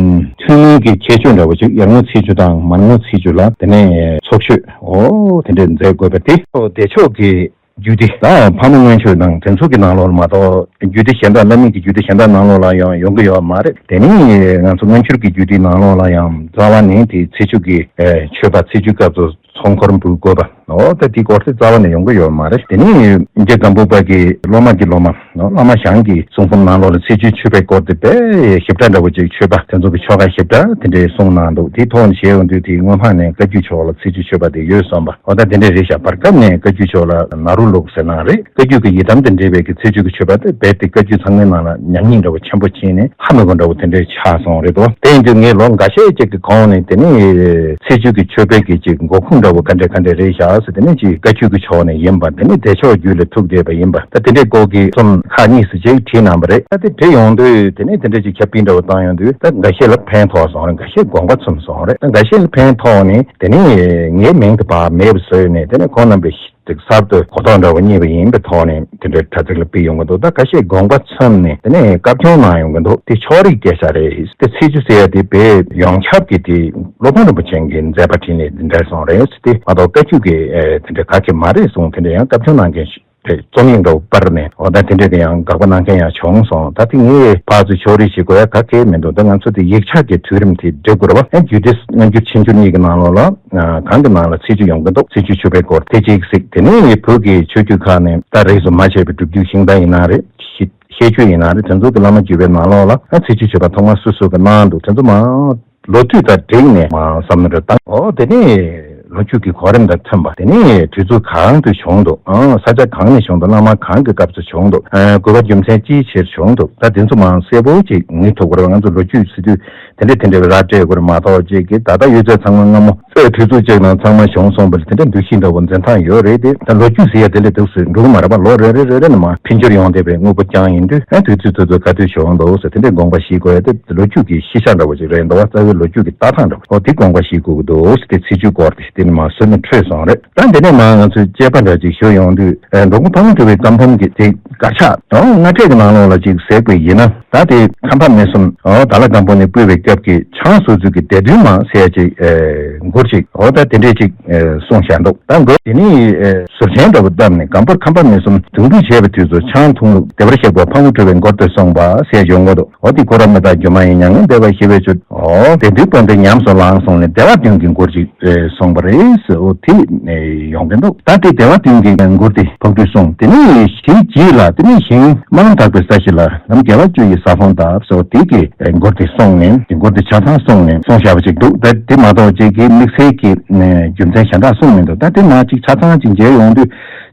ཐུན་མིན་གྱི་ཁྱད་ཆོས་འདྲ་བོ་ཅིག་ཡར་ངོའི་ཚེས་བཅུ་དང་མར་ངོའི་ཚེས་བཅུ་ལ་དེ་ནས་ཚོགས་མཆོད། འོ་དེ་འདྲས་མཛད་དགོས་པ་དེ་བདེ་མཆོག་གི་རྒྱུད་སྡེ་ད་ཕག་མོ་མངོན་སྤྱོད་དང་དེ་ཚོ་གི་ནང་ལོགས་ལ་མ་གཏོགས་རྒྱུད་སྡེ་གཞན་དག་བླ་མེད་ཀྱི་རྒྱུད་སྡེ་གཞན་དག་ནང་ལོགས་ལ་ཡང་ཡོང་གི་ཡོད་མ་རེད། དེ་ནི་ང་ཚོ་སྔ་འགྱུར་གྱི་རྒྱུད་སྡེ་ནང་ལོགས་ལ་ཡང་རྩ་བ་ནས་དེ་ཚེས་བཅུ་གི་མཆོད་པ་ཚེས་བཅུ་སྐབས་སུ་ སྤོ་འཁོར་འབུལ་དགོས་པ། འོ་ད་དེའི་སྐོར་དེ་རྩ་བ་ནས་ཡོང་གི་ཡོད་མ་རེད། དེ་ནས་རྗེ་སྒམ་པོ་པ་གི་སློབ་མ་གི་སློབ་མ་ནོ་བླ་མ་ཞང་གི་གསུང་འབུམ་ནང་ལོགས་ལ་ཚེས་བཅུའི་མཆོད་པའི་སྐོར་དེ་དཔེ་ཞིབ་ཕྲ་འདྲ་བོ་ཅིག་མཆོད་པ་དེ་ཚོ་གི་ཆོ་ག་ཞིབ་ཕྲ་དེ་འདྲའི་གསུངས་གནང་འདུག་དེའི་ཐོག་ནས་བཤད་ཡོང་དུས་དེའི་སྔོན་མ་ནས་བཀའ་བརྒྱུད་ཕྱོགས་ལ་ཚེས་བཅུའི་མཆོད་པ་དེ་ཡོད་བསམ་པ། འོ་ད་དེ་འདྲའི་རེད་ཤག་བར་སྐབས་ནས་བཀའ་བརྒྱུད་ཕྱོགས་ལ་ན་རུ་ལུགས་ཟེར་གནང་རེད། བཀའ་བརྒྱུད་ཀྱི་ཡི་དམ་དང་འབྲེལ་བའི་གི་ཚེས་བཅུ་གི་མཆོད་པ་དེ་རྦད་དེ་བཀའ་བརྒྱུད་ཚང་མའི་ནང་ལ་ཉམས་ཉེས་འདྲ་བོ་ཆེན་པོ་ཕྱིན་ནས་ཧ་མི་གོ་འདྲ་བོ་དེ་འདྲའི་ཆགས་སོང་རེད་དོ། དེ་ཡིན་དུས་ངས་ལོ་འགའ་ཤས་ཅིག་གི་གོང་ནས་དེ་ནས་ཚེས་བཅུ་གི་མཆོད་པའི་གི་ཅིག་འགོ་ཁུངས་འདྲ་བོ་ག་འདྲ་ག་འདྲ་རེད་ཤག་ཟེར། དེ་ནས་ཅིག་བཀའ་བརྒྱུད་ཀྱི་ཕྱོགས་ནས་ཡིན་པ། དེ་ནས་བདེ་མཆོག་རྒྱུད་ལ་ཐུག་བསྡད་པ་ཡིན་པ། ད་དེ་འདྲའི་སྐོར་གྱི་རྩོམ་ཁག་གཉིས་སུ་ཅིག་བྲིས་གནང་བ་རེད། ད་དེ་བྲིས་ཡོང་དུས་དེ་ནས་དེ་འདྲ་ཅིག་ཁྱབ་སྤེལ་འདྲ་བོ་བཏང་ཡོང་དུས་ད་འགའ་ཤས་ལ་ཕན་ཐོགས་སོང་རེད། འགའ་ཤས་དགོངས་པ་ཚུམས་སོང་རེད། ད་འགའ་ཤས་ལ་ཕན་ཐོགས་ནས་དེ་ནས་ངའི་མིང་དེ་ཕར་མེད་པ་བཟོས་ནས་དེ་ནས་ཁོང་རྣམ་པས་ཅིག་གསར་དུ་གོ་རྟོགས་འདྲ་བོ་རྙེད་པ་ཡིན་པའི་ཐོག་ནས་དེ་འདྲའི་དྲ་ཚིགས་ལ་སྤེལ་ཡོང་གི་འདུག་ད་ཁ་ཤས་དགོངས་པ་ཚུམས་ནས་དེ་ནས་བཀའ་བཀྱོན་གནང་ཡོང་གི་འདུག་དེ་ཕྱོགས་རིས་སྐད་ཆ་རེད། དེ་ཚེས་བཅུ་ཟེར་ཡ་དེ་བོད་ཡོངས་ཁྱབ་ཀྱི་དེ་སློབ་དཔོན་རིན་པོ་ཆེ་གི་མཛད་པ་བྲིས་ནས་འདི་འདྲ་སོང་རེད། དེ་མ་གཏོགས་བཀའ་བརྒྱུད་ཀྱི་ཨེ་དེ་འདྲ་ག་གེ་མ་རེད་གསུངས། དེ་འདྲ་ཡང་བཀའ་བཀྱོན་གནང་མཁན་ཞིག་རེད། རྩོམ་ཡིག་འདྲ་བོ་པར་ནས་འོ་ད་དེ་འདྲ་གི་ཡང་དགག་པ་གནང་མཁན་ཡང་བྱུང་སོང་། ད་དེ་ངས་ཕར་ཚུར་ཕྱོགས་རིས་བྱེད་དགོས་ཡ་ག་གེ་མི་འདུག་ད་ང་ཚོ་དེ་ཡིག་ཆ་གི་དུས་རིམ་དེ་འགྲིག་དགོས་རེད་བ། ཨེ་རྒྱུད་སྡེ་སྔ་འགྱུར་ཕྱི་འགྱུར་གཉིས་ཀྱི་ནང་ལོགས་ལ། གང་གི་ནང་ལ་ཚེས་བཅུ་ཡོང་གི་འདུག་ཚེས་བཅུའི་མཆོད་པའི་སྐོར་དེ་གཅིག་གཟིགས། དེ་ནས་བོད་ཀྱི་ཆོས་བརྒྱུད་ཁག་ནས་ད་རིས་སུ་མ་ཆད་པའི་སྒྲུབ་བརྒྱུད་ཤིང་རྟ་ཡིན་ན་རེད། ཤི- ཤེས་ཆོས་ཡིན་ན་རེད། དེ་ཚོ་གི་བླ་མ་བརྒྱུད་པའི་ནང་ལོགས་ལ་ཨ་ཚེས་བཅུའི་མཆོད་པ་ཐོག་མར་སུ་སུ་གི་གནང་འདུག་དེ་ཚོ་མ་ལོ་དུས་དང་བསྒྲིགས་ནས་མ་བསམ་བློ་རེ་བཏང་། ཨོ་དེ་ནས་ལོ་རྒྱུས་ཀྱི་གོ་རིམ་དང་མཐུན་པ། དེ་ནས་དུས་ཚོད་གང་དུ་བྱུང་འདུག་ཨང་ས་ཆ་གང་ནས་བྱུང་འདུག་བླ་མ་གང་གི་སྐབས་སུ་བྱུང་འདུག་ཨ་དགོས་པ་རྒྱུ་མཚན་ཅིའི་ཕྱིར་བྱུང་འདུག་ད་དེ་ཚོ་མ་གསལ་པོ་ཅིག་ངེས་ཐུབ་དགོས་རེད་བ། ང་ཚོ་ལོ་རྒྱུས་ཟེར་དུས་དེ་འདྲ་དེ་འདྲ་བའི་ར་སྤྲད་དགོས་རེད་མ་གཏོགས་ཅིག་གི་ད་ལྟ་ཡོད་ཚད་ཚང་མ་སྔ་མོ་ཚོས་དུས་ཚོད་ཅིག་ནང་ཚང་མ་བྱུང་སོང་བ་ལ་དེ་འདྲ་འདུ་ཤེས་འདྲ་བོ་འཛིན་སྟངས་ཡོད་རེད་དེ། ད་ལོ་རྒྱུས་ཟེར་ཡ་དེ་ལས་འདུག་སེ་འགྲོ་གི་མ་རེད་པ། ལོ་རེ་རེ་རེ་རེ་ནས་མར་འཕེལ་འགྱུར་ཡོང་བསྡད་པའི་དངོས་པོ་རྐྱང་ཡིན་དུས་ཨ་དུས་ཚོད་དུས་ཚོད་ག་དུས་བྱུང་འདུག་ཟེར་དེ་འདྲའི་དགོངས་པ་བཞེས་དགོས་ཡ་དེ་ལོ་རྒྱུས་ཀྱི་ཤེས་བྱ་འདྲ་བོ་ཅིག་རེད་འདུག་བ། རྩ་བའི་ལོ་རྒྱུས་ཀྱི་ལྟ་སྟངས་འདྲ་བོ་ཨོ་དེ་དགོངས་པ་བཞེས་དགོས་ཀྱི་འདུག་ཟེར། དེ་ཚེས་བཅུའི་སྐོར་དེ་དེ་ནས་མར་སོར་མོས་འཕྲོས་སོང་རེད། ད་འདི་ནས་མར་ང་ཚོས་དཔྱད་པ་འདྲ་ཅིག་ཞུ་ཡོང་དུས་ཨ་འགྲོ་མགོན་ཕག་མོ་གྲུ་པའི་བཀའ་འབུམ་གྱི་དེ་དཀར་ཆག་ཨོ་སྔ་ཕྲད་ཀྱི་ནང་ལོགས་ལ་ཅིག་གཟིགས་པ་ཡིན་ན། ད་དེ་ཁམས་པ་མི་གསུམ་ཨོ་དྭགས་ལྷ་སྒམ་པོ་ནས་སྤེལ་བའི་སྐབས་ཀྱི་ཆང་བཟོ་ཚུལ་གྱི་སྡེ་བདུན་མ་ཟེར་ཡ་ཅིག་ཨེ་མགུར་ཅིག་ཨོ་ད་དེ་འདྲས་ཅིག་ཨེ་གསུངས་བཞག་འདུག་ད་མགུར་དེ་ནི་ཨེ་ཟུར་ཆེན་འདྲ་བོ་བཏབ་ནས་སྒམ་པོར་ཁམས་པ་མི་གསུམ་དུང་འབུད་བྱས་པའི་དུས་སུ་ཆང་འཐུང་ལུགས་བདེ་བར་གཤེགས་པ་ཕག་མོ་གྲུ་པས་མགུར་དུ་གསུངས་པ་ཟེར་ཡ་ཅིག་ཡོང་གི་འདུག་ཨོ་དེ་ཁོ་ར་མི་རྟག་སྒྱུ་མ་ཡིན། མྱ་ངན་འདས་པ་ཞི་བའི་ཕྱིར། ཨོ་དེ་དུས་དཔོན་དེ་ཉམས་སུ་བླངས་གསུངས་ནས་སྡེ་པ་བདུན་གྱི་མགུར་ཅིག་ཨེ་གསུངས་པ་རེད་ཟེར། ཨོ་དེ་ནས་ཡོང་གི་འདུག་ད་དེ་སྡེ་པ་བདུན་གྱི་མགུར་དེ་ཕག་གྲུས་གསུངས། དེ་ནས་ཞིང་རྗེས་ལ་དེ་ནས་ཞིང་རྨི་ལམ་དག་པའི་ས་གཞི་ལ་ལམ་རྒྱལ་བ་བཅུ་ཡི་ས་བོན་བཏབ་ཟེར། དེ་གི་མགུར་དེ་གསུངས་ནས་དེ་མགུར་དེ་ཆ་ཚང་གསུངས་ནས་གསུངས་བཞག་པ་ཅིག་འདུག་ད་དེ་མ་གཏོགས་ཅིག་གི་དམིགས་བསལ་གྱི་རྒྱུ་མཚན་གཞན་དག་གསུངས་མི་འདུག་ད་དེ་ནང་ཅིག་ཆ་ཚང་ཅིག་མཇལ་ཡོང་དུས་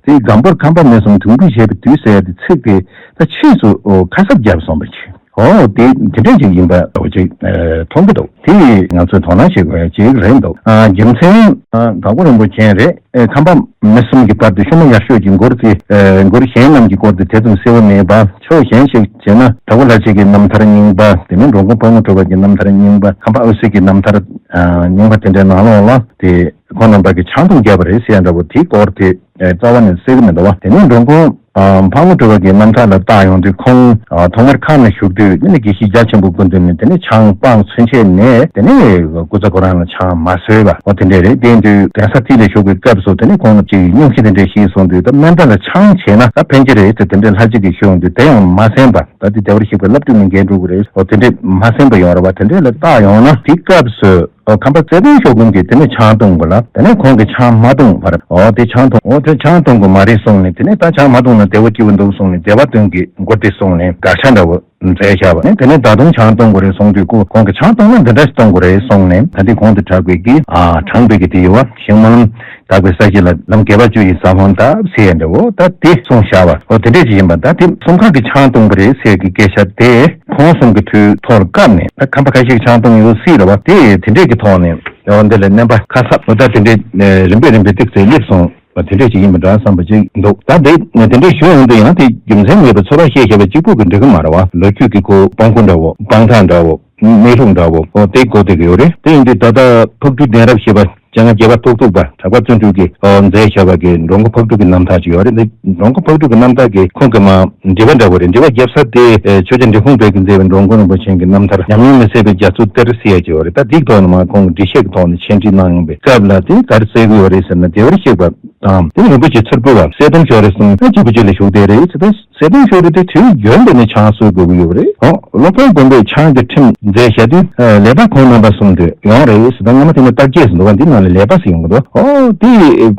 དེ་སྒམ་པོར་ཁམས་པ་མི་གསུམ་དུང་འབུད་བྱས་པའི་དུས་ཟེར་ཡ་དེ་ཚིག་དེ་ད་ཕྱིས་སུ་ཁ་གསབ་བརྒྱབ་སོང་བ་ཅིག་ཨོ་དེ་དེ་འདྲ་ཅིག་ཡིན་པ་འདྲ་བོ་ཅིག་ཨ་མཐོང་གི་འདུག་དེ་ང་ཚོས་དོ་སྣང་བྱེད་དགོས་ཡ་ཅིག་རེད་འདུག་ཨ་རྒྱུ་མཚན་ཨ་དྭགས་པོ་རིན་པོ་ཆེ་རེད། ཨེ་ཁམས་པ་མི་གསུམ་གྱི་བར་དུ་ཤུལ་མ་ཡག་ཤོས་ཀྱི་མགུར་དེ་ཨེ་མགུར་གཞན་རྣམས་ཀྱི་སྐོར་དེ་དེ་ཙམ་གསལ་བོ་མེད་པ། ཕྱོགས་གཞན་ཞིག་བྱས་ན་དྭགས་པོ་ལྷ་རྗེ་གི་རྣམ་ཐར་རྙིང་པ། དེ་ནས་འགྲོ་མགོན་ཕག་མོ་གྲུ་པ་གི་རྣམ་ཐར་རྙིང་པ། ཁམས་པ་ཨུ་སུ་གི་རྣམ་ཐར་ཨ་རྙིང་པ་དེ་འདྲའི་ནང་ལོགས་ལ་དེ་ཁོང་རྣམ་པ་གིས་ཆང་འཐུང་བརྒྱབ་པ་རེད་ཟེར་ཡ་འདྲ་བོ་དེའི་སྐོར་དེ་ཨེ་རྩ་བ་ནས་གསལ་གི་མི་འདུག་བ། དེ་ནས་འགྲོ་མགོན་ཨ་ཕག་མོ་གྲུ་པ་གི་རྣམ་ཐར་ལ་བལྟ་ཡོང་དུས་ཁོང་ཨ་ཐོག་མར་ཁམས་ལ་བཞུགས་དུས་ནི་དགེ་བཤེས་རྒྱ་ཆེན་པོ་སྐུ་མདུན་ནས་དེ་ནས་ཆང་སྤངས་ཚུན་ཆད་ནས་དེ་ནས་སྐུ་ཚ་ཁོ་རང་ལ་ཆང་མ་བཟོས་པ་འོ་དེ་འདྲས་རེད། དེ་ཡིན་དུས་གདན་ས་དེ་ལ་བཞུགས་པའི་སྐབས་སུ་དེ་ནས་ཁོང་ལ་ཅིག་སྙུང་གཞི་དེ་འདྲས་ཞིག་སོང་དུས་ད་སྨན་བརྟག་ལ་ཆང་བྱས་ན་ད་ཕན་གྱི་རེད་ཟེར་དེ་འདྲས་ལྷ་རྗེ་གིས་ཞུས་ཡོང་དུས་དེ་ཡང་མ་གསན་པ། ད་དེ་བདེ་བར་གཤེགས་པའི་བསླབ་བཏུས་ནི་འགལ་འགྲོ་གི་རེད། འོ་དེ་འདྲས་མ་གསན་པ་ཡོང་རེད་བ། དེ་འདྲས་ལ་བལྟ་ཡོང་ན་དེའི་སྐབས་སུ། ཨོ་ཁམས་པ་ཚེ་བརྟན་ཤོག་གུན་གྱིས་དེ་ནས་ཆང་འཐུང་དགོས་ལ། དེ་ནས་ཁོང་གིས་ཆང་མ་འཐུང་བར། ཨོ་དེ་ཆང་འཐུང་། ཨོ་དེ་ཆང་འཐུང་དགོས་མ་རེད་གསུངས་ནས། དེ་ནས་ད་ཆང་མ་འཐུང་ན་བདེ་བ་སྐྱིད་པོ་འདུག་གསུངས་ནས་སྡེ་པ་བདུན་གྱི་མགུར་དེ་གསུངས་ནས་དགག་བྱ་འདྲ་བོ་མཛད་བཞག་པ་ནས། དེ་ནས་ད་དུང་ཆང་འཐུང་དགོས་རེད་གསུངས་དུས་ཁོ་ཁོང་གིས་ཆང་འཐུང་ན་འདི་འདྲ་ཞིག་འཐུང་དགོས་རེད་གསུངས་ནས། ད་དེ་གོང་དུ་གྲགས་པའི་གི་ཨ་དྲངས་པའི་གི་དེ་ཡོད་བ། ཞིང་རྨི་ལམ་དག་པའི་ས་གཞི་ལ་ལམ་རྒྱལ་བ་བཅུ་ཡི་ས་བོན་བཏབ་ཟེར་ཡ་འདྲ་བོ་ད་དེ་གསུངས་བཞག་པ། ཨོ་དེ་འདྲས་ཅིག་ཡིན་པ། ད་དེ་གསུམ་ཀ་གི་ཆང་འཐུང་དགོས་རེད་ཟེར་གི་སྐད་ཆ་དེ། ཁོང་གསུམ་གྱི་ཐུགས་ཐོག་ལ་བཀབ་ནས་ད་ཁམས་པ་ཁ་ཤས་ཆང་འཐུང་ཡོད་སྲིད་རེད་བ། དེ་དེ་འདྲས་ཀྱི་ཐོག་ནས་ཡང་འདི་ལ་སྨན་པ་ཁ་གསབ་འོ་ད་དེ་འདྲས་རིམ་པས་རིམ་པས་ཏིག་ཙེ་སླེབས་སོང་བ་དེ་འདྲས་ཅིག་ཡིན་པ་འདྲ་བསམ་པ་ཅིག་འདུག་ད་དེ་དེ་འདྲས་ཞུ་ཡོང་དུས་ཡང་དེ་རྒྱུ་མཚན་མེད་པ་ཚོད་དཔག་བཤད་བཤད་པ་གཅིག་པུ་གི་འགྲིག་གི་མ་རེད་བ། ལོ་རྒྱུས་ཀྱི་སྐོར་སྤང་ཁུ་འདྲ་བོ་སྤང་ཐང་འདྲ་བོ་གནས་ལུགས་འདྲ་བོ་འོ་དེ་གོ་བསྡད་ཀྱི་ཡོད་རེད། དེ་ཡིན་དུས་ད་ལྟ་ཕག་གྲུའི་གདན་རབས་ཞེས་པ་སྤྱན་སྔ་རྒྱལ་བ་ཐོག་ཐུག་པ་གྲགས་པ་བརྩོན་འགྲུས་ཀྱིས་མཛད་བཞག་པ་གི་འགྲོ་མགོན་ཕག་གྲུ་གི་རྣམ་ཐར་ཅིག་ཡོད་རེད། འདི་འགྲོ་མགོན་ཕག་གྲུ་གི་རྣམ་ཐར་གྱི་ཁོང་གི་མ་འགྲེལ་པ་འདྲ་བོ་རེད། འགྲེལ་པ་རྒྱབ་ས་དེ་ཆོས་རྒྱལ་འབྲི་གུང་བར་གྱིས་མཛད་པའི་འགྲོ་མགོན་རིན་པོ་ཆེ་གི་རྣམ་ཐར་ཉམས་མྱོང་མི་ཟད་པའི་རྒྱ་མཚོའི་གཏེར་ཟེར་ཡ་ཅིག་ཡོད་རེད། ད་འདིའི་ཐོག་ནས་མ་ཁོང་གི་འགྲེལ་བཤད་ཀྱི་ཐོག་ནས་འཆད་ཁྲིད་གནང་ཡོང་པའི་སྐབས་ལ་དེ་ག་རེ་བཙལ་གི་ཡོད་རེད་ཟེར་ན། བདེ་བར་གཤེགས་པ་ དང་། དེ་ནས་རིན་པོ་ཆེ་ཚུར་ཕུལ་བ་གསལ་སྟོན་ཤོག་རེ་གསུམ་ཨ་གཅིག་པུ་གཅིག་ལ་བཞུགས་བསྡད་རེད་ཟེར་ད། གསལ་སྟོན་ཤོག་རེ་དེ་དུས་རྒྱུན་དུ་ནས་ཆང་གསོལ་དགོས་ཀྱི་ཡོད་པ་རེད། ཨོ་སློབ་དཔོན་མགོན་པོས་ཆང་གི་ཁྲིམས་མཛད་བཞག་དུས་ཨ་ལས་པ་ཁོང་རྣམ་པ་གསུམ་དུ་ཡོང་རེད་ཟེར་ད། སྔ་མ་དེ་ནས་བརྟག་དཔྱད་ཟེར་འདུག་ག་འདི་ནང་ལ་ལས་པ་ཟེར་ཡོང་གི་འདུག་ཨོ་དེ་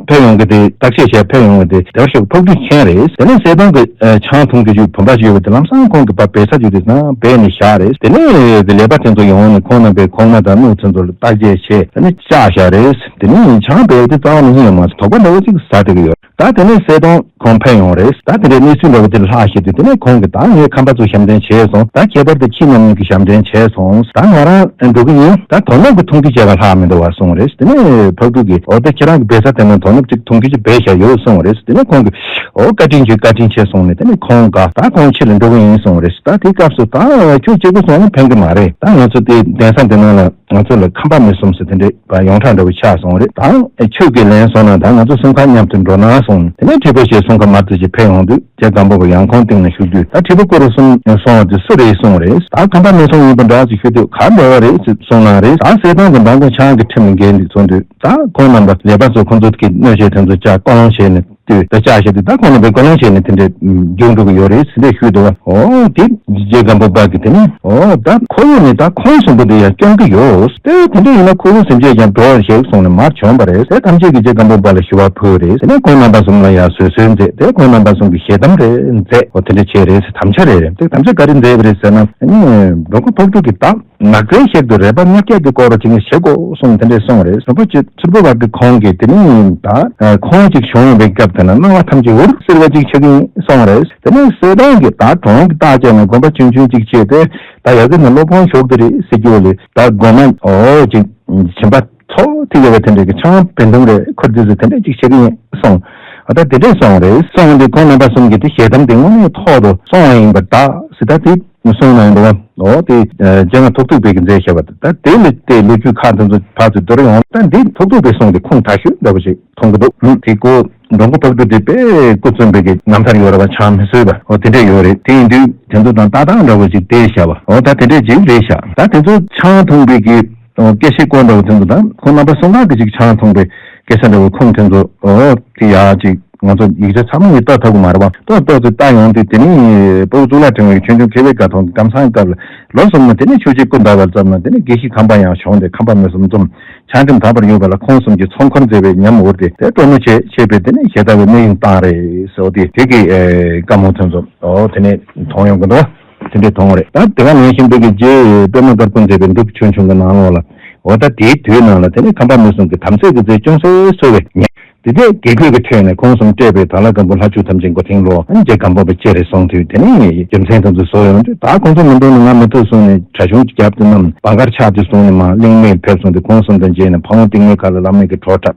ཕེབས་ཡོང་གི་དེ་བརྟག་དཔྱད་བྱས་ཕེབས་ཡོང་གི་དེ་བདེ་བར་གཤེགས་པ་ཕག་གྲུས་མཁྱེན་རེད། དེ་ནས་གསལ་སྟོན་གྱི་ཨ་ཆང་འཐུང་རྒྱུ་བུམ་པ་ཞིག་ཡོད་པ་དེ་ལམ་སང་ཁོང་གིས་ཕར་སྦས་ས་ཅིག་དེ་ནང་སྦས་ནས་བཞག་རེད། དེ་ནས་དེ་ལས་པ་དེ་ཚོ་ཡོང་ནས་ཁོང་རྣམ་པས་ཁོག་མ་དང་སྣུག་དེ་ཚོ་ལ་བརྟག་དཔྱད་བྱས། དེ་ནས་བཅག་བཞག་རེད། དེ་ནས་ཆང་སྦས་པ་དེ་རྩ་བ་ནས་ཡིན་ཡང་མ་རེད། དོགས་པ་འདྲ་བོ་ཅིག་ཟ་བསྡད་ཀྱི་ཡོད། ད་དེ་ནས་གསལ་སྟོན་ཁོང་ཕེབས་ཡོང་རེད། ད་དེ་འདྲའི་གནས་ཚུལ་འདྲ་བོ་དེ་ལྷག་བཞིན་དུ་དེ་ནས་ཁོང་གིས་ད་ངའི་ཁམས་པ་ཚོ་ཞབས་འདྲེན་བྱས་སོང་། ད་ཁྱད་པར་དུ་ཁྱི་རྣམ་གཉིས་ཀྱི་ཞབས་འདྲེན་བྱས་སོང་། ད་ང་རང་འགྲོ་གི་ཡིན། ད་དོ་ནུབ་ཀྱི་འཐུང་རྒྱུ་བྱས་པ་ལྷག་མི་འདུག་བ་གསུངས་རེད། དེ་ནས་ཕག་གྲུ་གིས་འོ་ད་ཁྱེད་རང་གི་སྦས་ས་དེ་ནས་དོ་ནུབ་ཅིག་འཐུང་རྒྱུ་ཅིག་སྦས་བཞག་ཡོད་གསུངས་རེད། དེ་ནས་ཁོང་གིས་འོ་བཀའ་དྲིན་ཆེ་བཀའ་དྲིན་ཆེ་གསུངས་ནས་དེ་ནས་ཁོང་དགའ། ད་ཁོང་ཕྱི་ལ་འགྲོ་གི་ཡིན་གསུངས་རེད། ད་དེའི་སྐབས་སུ་ད་ཁྱོད་གཅིག་པུ་སོང་ན་ཕན་གི་མ་རེད། ད་ང་ཚོ་དེ་གདན་ས་འདི་ནང་ལ་ང་ཚོ་ལ་ཁམས་པ་མི་གསུམ་ཟེར་དེ་འདྲའི་ཡོངས་གྲགས་འདྲ་བོ་ཆགས་སོང་རེད། ད་ཁྱོད་ཀྱིས་ལན་སོང་ན་ད་ང་ཚོ་གསུམ་ཁ་མཉམ་དུ་འགྲོ་ན་གསུངས། དེ་ནས་ཁྲི་པ་ཞེས་གསུང་ཁ་མར་དུ་ཞིག་ཕེབས་ཡོང་དུས་རྗེ་སྒམ་པོ་པ་ཡང་ཁོང་སྟེང་ན་བཞུགས་དུས་ད་ཁྲི་པ་སྐུ་རུ་གསུམ་སོང་བ་དེ་སུ་རེད་གསུངས་རེད། ད་ཁམས་པ་མི་གསུམ་ཡིན་པ་འདྲ་ཟེར་ཞུས་དུས་ག་འདྲ་བ་རེད་ཟེར་གསུངས་ན་རེད། ད་གསལ་སྟོན་གྱི་མདང་དགོང་ཆང་གི་ཁྲིམས་ལ་འགལ་འདུག་གསུངས་དུས་ད་ཁོང་རྣམ་པ་ལས་པ་ཚོ་ཁོང་ཚོ་གི་སྣོད་ཆས་དེ་ཚོ་བཅག་ཀོ་ལོང་བྱས་ནས། དུས་ད་ལྕགས་བཞག་དུས་ད་ཁོང་རྣམ་པས་ཀོ་ལོང་བྱས་ནས་དེ་འདྲས་མཇུག་འགྲོ་གི་ཡོད་རེད་ཟེར་འདྲས་ཞུས་འདུག་བ། འོ་དེ་རྗེ་སྒམ་པོ་པ་གིས་དེ་ནས་འོ་ད་ཁོ་བོ་ནི་ད་ཁོང་གསུམ་པོ་དེ་ཡང་སྐྱོང་གི་ཡོད། དེ་དེ་འདྲས་ཡིན་ན་ཁོ་བོ་སེམས་ཅན་ཀྱང་འགྲོ་བར་ཞེས་གསུངས་ནས་མར་བྱོན་པ་རེད། དེ་ཐམས་ཅད་ཀྱིས་རྗེ་སྒམ་པོ་པ་ལ་ཞུ་བ་ཕུལ་རེད། དེ་ནས་ཁོང་རྣམ་པ་གསུམ་ལ་ཡང་བཟོད་གསོལ་མཛད་དེ་ཁོང་རྣམ་པ་གསུམ་གྱིས་ཞལ་གདམས་རེ་མཛད། འོ་དེ་འདྲས་བྱས་རེད་ཟེར། དམ་བཅའ་རེ་རེད། དེ་དམ་བཅའ་ག་རེ་མཛད་པ་རེད་ཟེར་ན་ཨ་ནི་འགྲོ་མགོན་ཕག་གྲུ་གིས་ད། ནགས་ཚལ་གཤེགས་པའི་རལ་པ་ལྔ་བརྒྱ་གིས་བསྐོར་བ་ཅིག་བྱེད་དགོས་གསུངས་དེ་འདྲས་གསུངས་རེད། རིན་པོ་ཆེ་ཚུར་ཕུལ་བ་གིས་ཁོང་གིས་དེ་ནས་ད་ཁོང་ཅིག་བྱུང་བའི་སྐབས་དེ་ན་སྣང་བ་ཐམས་ཅད་འུར་སེར་བ་ཅིག་ཆགས་ཀྱི་ཡིན་གསུངས་རེད། དེ་ནས་གསལ་སྟོན་གྱིས་ད་གྲོང་གི་རྟགས་བཅད་ནས་དགོན་པ་ཆུང་ཆུང་ཅིག་བྱས་ཏེ་ད་ཡ་གི་ནས་སློབ་དཔོན་ཞོགས་དེ་རེད་ཟེར་རྒྱུ་ལས་ད་དགོན་མ་འོ་ཅིག་བྱིན་པ་ཚོགས་ཐིག་ཡོད་པ་དེ་འདྲས་ཀྱི་ཆང་བན་དུང་རེད་ཁུར་དུས་སུ་དེ་འདྲས་ཅིག་བྱེད་ཀྱི་ཡིན་གསུངས། ཨ་ད་དེ་འདྲས་གསུངས་རེད། གསུངས་དུས་ཁོང་རྣམ་པ་གསུམ་གྱིས་དེ་ཞལ་གདམས་དེ་དངོས་གནས་ཐོག་ཏུ་སོང་བ་ཡིན་པར་གདའ་ཟེར་ད་དེ། གསུངས་གནང་འདུག་བ། འོ་དེ་སྤྱན་སྔ་ཐུགས་ཐུགས་པའི་གི་མཛད་བྱ་བ་དེ་ད་དེ་ལས་དེ་ལོ་རྒྱུས་ཁག་དེ་ཚོ་ཕར་ཚུར་བསྡུར་ཡོང་ད་འདི་ཐུགས་ཐུགས་པའི་གསུང་དེ་ཁུངས་དག་ཤོས་འདྲ་བོ་ཞིག་མཐོང་གི་འདུག་དེ་ཀོ་འགྲོ་མགོན་ཕག་གྲུ་དེ་དཔེ་སྐུ་བཙུན་པའི་གི་རྣམ་ཐར་ཡོད་ར་བ། ཆང་མི་ཟོས་པ་འོ་དེ་འདྲས་ཡོད་རེད། དེ་ཡིན་དུས་དེ་ཚོ་དང་ལྟ་སྟངས་འདྲ་བོ་ཞིག་བལྟས་བྱ་བ་འོ་ད་དེ་འདྲས་ཅིག་རེད་བཞག་ད་དེ་ཚོ་ཆང་འཐུང་པའི་གི་སྐད་ཆའི་སྐོར་འདྲ་བོ་དེ་ཚོ་དང་ཁོང་རྣམ་པ་གསུམ་ཀ་གི་ཅིག་ཆང་འཐུང་པའི་སྐད་ཆ་འདྲ་བོ་ཁུངས་དེ་ཚོ་འོ་དེ་ཡག་ཅིག་ང་ཚོ་ཡིག་ཆ་ཚང་མ་ཡིས་ལྟ་ཐུབ་ཀྱི་མ་རེད་པ། ཏོག་ཏོག་ཙམ་ལྟ་ཡོང་དུས་དེ་ནི་སྤོ་བོ་གཙུག་ལག་ཕྲེང་བའི་ཆོས་འབྱུང་མཁས་པའི་བཀའ་ཐོག་གི་ཀམ་ཚང་སྐབས་ལ་ལོ་གསུམ་ན་དེ་ནི་ཆོས་རྗེ་སྐུ་ཟླ་བར་ཙམ་ན་དེ་ནི་དགེ་བཤེས་ཁམས་པ་ཡང་བྱུང་སྟེ་ཁམས་པ་མི་གསུམ་འཛོམས་ཆང་ཁྲིམས་དག་པར་ཡོད་པ་ལ་ཁོང་གསུམ་གྱིས་ཚོགས་འཁོར་མཛད་པའི་ཉམས་འུར་ཏེ་དེ་སྤྲོ་མོ་ཆེ་ཆེ་བས་དེ་ནི་ཞེ་ད་བའི་གནས་ཡུན་བཏང་རེད་ཟེར་དེ་དེ་གི་བཀའ་མོལ་དོན་ཚོ་འོ་དེ་ནི་མཐོང་ཡོང་གི་འདུག་དེ་འདྲས་མཐོང་བ་རེད། ད་དེ་ག་ནང་བཞིན་པའི་གི་རྗེ་པད་མ་དཀར་པོ་མཛད་པའི་འབྲུག་ཆོས་འབྱུང་གི་ནང་ལོགས་ལ་འོ་ད་དེའི་དུས་ནང་ལ་དེ་ནི་ཁམས་པ་མི་གསུམ་གྱི་དམ་ཚིག་གི་རྩལ་ཅུང་ཟད་གསོ་བའི་ཉེ། དེ་དུས་དགེ་བསྐོས་ཀྱི་ཁྲོད་ནས་ཁོང་གསུམ་བསྐྲད་པའི་དྭགས་ལྷ་སྒམ་པོ་ལྷ་བཅུ་ཐམས་ཅད་མགོ་རྟིང་སློག་རྗེ་སྒམ་པོ་པ་སྤྱན་རས་གཟིགས་དུས་དེ་ནས་རྒྱུ་མཚན་དེ་ཚོ་བཟོ་ཡོང་དུས་ད་ཁོང་ཚོ་མི་འདུག་ན་ང་མི་ཐུབ་གསུངས་ནས་གྲྭ་ཆུང་རྒྱབ་དུ་བསྣམས་བང་གར་ཕྱག་དུ་བཟུང་ནས་མར་གླིང་སྨད་ཕེབས་སོང་དུས་ཁོང་གསུམ་དང་མཇལ་ནས་ཕ་བོང་རྟིང་མའི་ཁ་ལ་བླ་མའི་གི་བྲོ་འཁྲབ་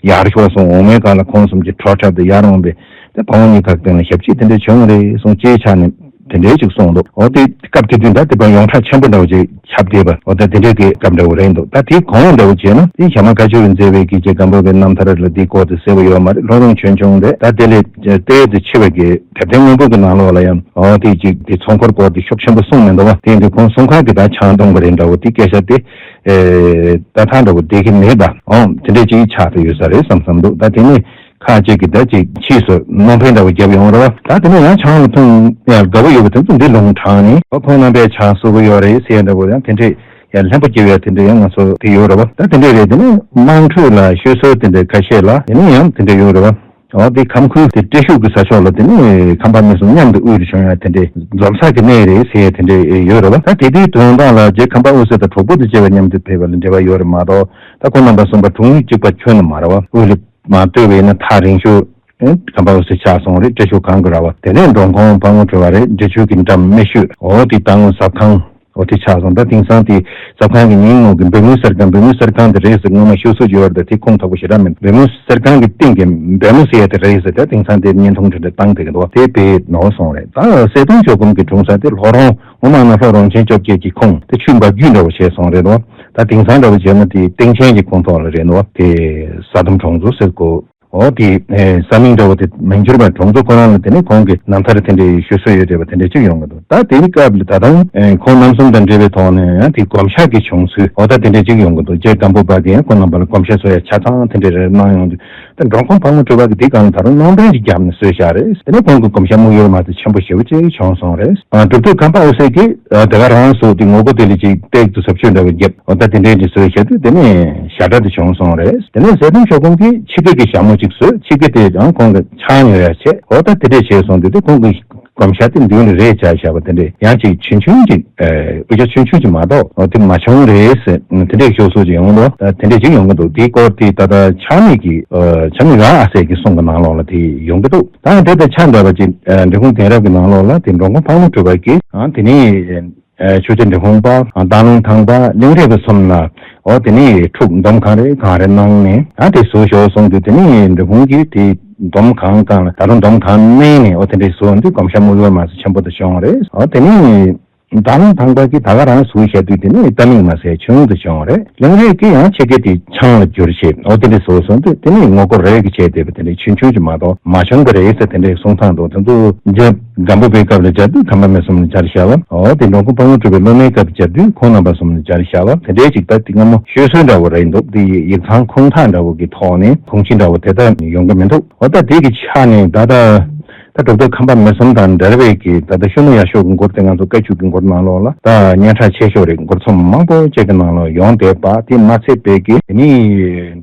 ཡར་ཤོག་གསུངས། འོག་མའི་ཁ་ལ་ཁོང་གསུམ་གྱི་བྲོ་འཁྲབ་དེ་ཡར་འོང་བས་དེ་ཕ་བོང་གཉིས་ཁ་སྟེང་ལ་ཞབས་ཕྱི་དེ་འདྲས་བྱུང་རེད་གསུངས་ཅེས་ཆགས་ནས་དེ་འདྲས་ཅིག་གསུངས་འདུག་འོ་དེ་སྐབས་དེ་དུས་ད་དེ་པ་ཡོངས་གྲགས་ཆེན་པོ་འདྲ་བོ་ཅིག་ཁྱབ་བསྡད་པ་འོ་ད་དེ་འདྲའི་གི་སྐབས་འདྲ་བོ་རེད་འདུག་ད་དེའི་གོང་འདྲ་བོ་བྱས་ན་དེ་ཞྭ་དམར་བཀའ་ཆོས་ཀྱིས་མཛད་པའི་གི་རྗེ་སྒམ་པོ་པའི་རྣམ་ཐར་ལ་དེའི་སྐོར་དེ་གསལ་པོ་ཡོད་མ་རེད། ལྷོ་རོང་ཆོས་འབྱུང་རེད། ད་དེ་ལས་ཏོག་ཙམ་ཕྱི་བའི་གི་དེབ་ཐེར་སྔོན་པོ་གི་ནང་ལོགས་ལ་ཡང་འོ་དེ་ཅིག་དེ་ཚོགས་འཁོར་སྐོར་དེ་ཤུགས་ཆེན་པོ་གསུངས་མི་འདུག་བ། དེ་འདི་ཁོང་གསུང་ཁང་གི་ད་ཆང་འཐུང་པ་རེད་འདྲ་བོ་དེ་སྐད་ཆ་དེ་ད་ཐང་འདྲ་བོ་བསྡད་ཀྱི་མེད་པ་འོ་དེ་འདྲས་ཅིག་ཆགས་ཏེ་ཡོད་ས་རེད་བསམ་བསམ་འདུག་ད་དེ་ནས། ཁ་ཅིག་གིས་ད་ཅིག་ཕྱིས་སུ་ནོར་འཕེན་འདྲ་བོ་བརྒྱབ་ཡོང་རེད་བ། ད་དེ་ནས་ཡང་ཆང་ལ་འཐུང་ཡང་དགའ་བོ་ཡོད་པ་དེ་ཚོ་འདི་ལུང་དྲངས་ནས་ཁོང་རྣམ་པས་ཆང་བསོད་པོ་ཡོད་རེད་ཟེར་ཡ་འདྲ་བོ་ཡང་དེ་འདྲས་ཡང་ལྷན་པོ་སྐྱེ་བའི་དེ་འདྲས་ཡང་ང་ཚོ་དེ་ཡོད་རེད་བ། ད་དེ་འདྲས་རེད། དེ་ནས་དམངས་ཁྲོད་ལ་ཤོད་སྲོལ་དེ་འདྲས་ཁ་ཤས་ལ་དེ་ནས་ཡང་དེ་འདྲས་ཡོད་རེད་བ། འོ་དེ་ཁམས་ཁུལ་དེ་བཀྲ་ཤིས་ཀྱི་ས་ཕྱོགས་ལ་དེ་ནས་ཁམས་པ་མི་གསུམ་མཉམ་དུ་དབུས་སུ་བྱོན་ཡ་དེ་འདྲས་འཛོམས་ས་གི་གནས་རེད་ཟེར་ཡ་དེ་འདྲས་ཡོད་རེད་བ། ད་དེ་དུས་དོན་དག་ལ་རྗེ་ཁམས་པ་དབུ་སེ་དང་གྲོགས་པོ་དང་བཅས་པ་མཉམ་དུ་ཕེབས་པ་ལ་འབྲེལ་བ་ཡོད་རེད་མ་གཏོགས་ད་ཁོང་རྣམ་པ་གསུམ་པ་གྲོང་ཡུལ་གཅིག་པ་ཁྱོན་ནས་མ་རེད་བ། དབུས་ལ། མ་ལྟོས་པས་ན་ཐག་རིང་ཤོས། ཨེ་ཁམས་པ་དབུ་སེ་ཆགས་སོང་རེད། བཀྲ་ཤིས་གངས་ཀྱི་ར་བ། དེ་ནས་འབྲོང་ཁོང་བ་ངོ་བྲོས་པ་རེད། འབྲི་ཆུ་གི་འགྲམ་སྨད་ཤོད། འོ་དེ་ད་སྔོན་ཟབ་ཁང་། འོ་དེ་ཆགས་སོང་། ད་དེང་སང་དེ་ཟབ་ཁང་གི་མིང་ངོ་གི་འབེལ་མོའི་གསེར་ཁང་། འབེལ་མོའི་གསེར་ཁང་དེ་རེད་ཟེར་སྔོན་མ་ཤོད་སྲོལ་ཡོད་རེད། ད་དེ་ཁུངས་དག་པོ་ཞེ་དྲག་མིན། འབེལ་མོའི་གསེར་ཁང་གི་སྟེང་གི་འབེལ་མོ་ཟེར་ཡ་དེ་རེད་ཟེར། ད་དེང་སང་དེ་བརྙན་ཐུང་དེ་འདྲ་བཏང་བསྡད་ཀྱི་འདུག་དེ་དཔེ་ནོར་སོང་རེད། ད་གསལ་སྟོན་ཆོས་སྒོམ་གྱི་གྲོང་གསེབ་དེ་ལྷོ་རོང་དབུ་མ་ནས་ལྷོ་རོང་ཆེན་བཅོ་བརྒྱད་ཀྱི་ཁོངས་དེ་ཆུ་འབབ་རྒྱུད་འདྲ་བོ་བྱས་སོང་རེད་འདུག་ད་དེང་སང་འདྲ་བོ་བྱས་ན་དེ་སྟེང་ཆེན་གྱི་ཁོངས་གཏོགས་ལ་རེད་འདུག་དེ་བཟའ་དུམ་གྲོང་ཚོ་ཟེར་གོ་འོ་དེ་ས་མིང་འདྲ་བོ་དེ་མི་འགྱུར་བའི་གྲོང་ཚོ་ཁོ་རང་ལ་དེ་ནས་ཁོང་གི་རྣམ་ཐར་དེ་འདྲའི་ཞུ་སྲོལ་ཡོད་རེད་པ། དེ་འདྲ་ཅིག་ཡོང་གི་འདུག་ད་དེའི་སྐབས་ལ་ད་ལྟ་ཁོང་རྣམ་གསུམ་དང་འབྲེལ་བའི་ཐོག་ནས་ཡང་དེ་སྒོམ་ཞག་གི་བྱུང་ཚུལ་འོ་ད་དེ་འདྲ་ཅིག་ཡོང་གི་འདུག་རྗེ་སྒམ་པོ་པ་གིས་ཡང་ཁོང་རྣམ་པ་ལ་སྒོམ་ཞག་བཟོ་ཡ་ཆ་ཚང་དེ་འདྲ་རེ་གནང་ཡོང་དུས། ད་འབྲོང་ཁུང་ཕག་མོ་གྲུ་པ་གི་དེའི་སྒང་ལ་ད་རུང་སྣུམ་སྒྲོན་ཅིག་བརྒྱབ་ནས་བཟོས་བཞག་རེད། དེ་ནས་ཁོང་གི་གོམ་ཤ་སྨུག་ཡོར་མ་དེ་ཆེན་པོ་ཞེ་པོ་ཅིག་བྱུང་སོང་རེད། ཨ་གྲུབ་ཐོབ་ཁམས་པ་འོད་ཟེར་གྱིས་ཨ་དེ་ག་རང་བཟོས་དེ་ངོ་རྒོལ་དེ་ལ་ཅིག་སྟེགས་དུ་ཟབ་ཆོས་འདྲ་བོ་བརྒྱབ། འོ་ད་དེ་འདྲའི་འདྲ་བཟོས་བཞག་དུས་དེ་ནས་ཞྭ་སྒྲ་དེ་བྱུང་སོང་རེད། དེ་ནས་ཟས་གཏམ་ཤོག་ཁོང་གིས་ཕྱི་སྐད་ཀྱི་ཞྭ་མོ་ཅིག་བཟོས། ཕྱི་སྐད་དེ་ཡང་ཁོང་གི་ཆང་ཉོ་ཡ་བྱས། འོ་ད་དེ་འདྲས་བྱས་སོང་དུས་དེ་ཁོང་གི་གོམ་ཤ་དེ་མདུན་ལ་རེད་བྱས་བཞག་པ་དེ་འདྲས་ཡང་ཅིག་ཆུང་ཆུང་ཅིག་ཨ་དབུ་ཞྭ་ཆུང་ཆུང་ཅིག་མ་གཏོགས་འོ་དེ་མ་བྱུང་རེད་ཟེར། དེ་འདྲས་ཤོག་སོགས་ཅིག་ཡོང་འདུག་ད་དེ་འདྲས་ཅིག་ཡོང་གི་འདུག་དེའི་སྐོར་དེ་ད་ལྟ་ཆགས་མེད་ཀྱི་ཨ་ཆགས་མེད་རང་ཨ་སད་ཀྱི་གསུང་གི་ནང་ལོགས་ལ་དེ་ཡོང་གི་འདུག་ད་དེ་དང་ཆ་འདྲ་བ་ཅིག་ཨ་འབྲི་གུང་གདན་རབས་ཀྱི་ནང་ལོགས་ལ་དེ་འབྲོང་ཁུང་ཕག་མོ་གྲུ་པ་གིས་ཨ་དེ་ནས་ཨ་ཆོས་རྗེ་འབྲི་གུང་པ་སྟག་ལུང་ཐང་པ་གླིང་རས་པ་གསུམ་ལ་འོ་དེ་ནས་ཁྲུག་འདོམ་གང་རེ་གང་རེ་གནང་ནས་ཨ་དེ་བཟོ་ཞོག་གསུངས་དུས་དེ་ནས་འབྲི་གུང་གིས་དེ་འདོམ་གང་གང་ལ་ད་རུང་འདོམ་གང་མནན་ནས་འོ་དེ་འདྲས་བཟོ་འདི་གོམ་ཤ་སྨུག་ཡོར་མ་ཟེར་ཆེན་པོ་དེ་བྱུང་རེད། འོ་དེ་ནས་སྟག་ལུང་ཐང་པ་གིས་ད་ག་རང་བཟོས་བཞག་དུས་དེ་ནས་ལྟ་མིག་མ་ཟད་ཆུང་དུ་བྱུང་རེད། གླིང་རས་ཀྱིས་ཡང་ཕྱི་སྐད་དེ་ཆང་ལ་བསྒྱུར་བྱས་འོ་དེ་འདྲས་བཟོ་སོང་དུས་དེ་ནས་ངོ་རྒོལ་རེ་གི་བྱས་བསྡད་པ་དེ་འདྲས་ཆུང་ཆུང་ཅིག་མ་གཏོགས་མ་བྱུང་གི་རེད་ཟེར་དེ་འདྲས་གསུང་སྟངས་འདུག་དེ་ཚོ་རྒྱ་སྒམ་པོ་པའི་སྐབས་ལ་སྦྱར་དུས་ཁམས་པ་མི་གསུམ་ལ་སྦྱར་བཞག་པ། འོ་དེ་འབྲོང་ཁུང་ཕག་མོ་གྲུ་པའི་སློབ་མའི་སྐབས་སྦྱར་དུས་ཁོང་རྣམ་པ་གསུམ་ལ་སྦྱར་བཞག་པ་དེ་འདྲའི་ཅིག་ད་དེ་སྔ་མོ་ཤོད་སྲོལ་འདྲ་བོ་རེད་འདུག་དེ་ཡིག་ཚང་ཁུངས་དག་འདྲ་བོ་གི་ཐོག་ནས་ཁུངས་ཆེན་འདྲ་བོ་དེ་ལྟར་ཡོང་གི་མི་འདུག་འོ་ད་དེ་གི་ཆ་ནས་ད་ལྟ་ད་གྲུབ་ཐོབ་ཁམས་པ་མི་གསུམ་དང་འབྲེལ་བའི་གི་ད་ལྟ་ཤོ་མོ་ཡ་ཤོ་གི་མགུར་དེ་ང་ཚོ་བཀའ་བརྒྱུད་ཀྱི་མགུར་ནང་ལོགས་ལ་ད་སྙན་གྲགས་ཆེ་ཤོས་རེད། མགུར་ཚོམས་མང་པོ་ཅིག་གི་ནང་ལོགས་ཡོང་བསྡད་པ་དེ་མ་ཚད་པའི་གི་དེ་ནི་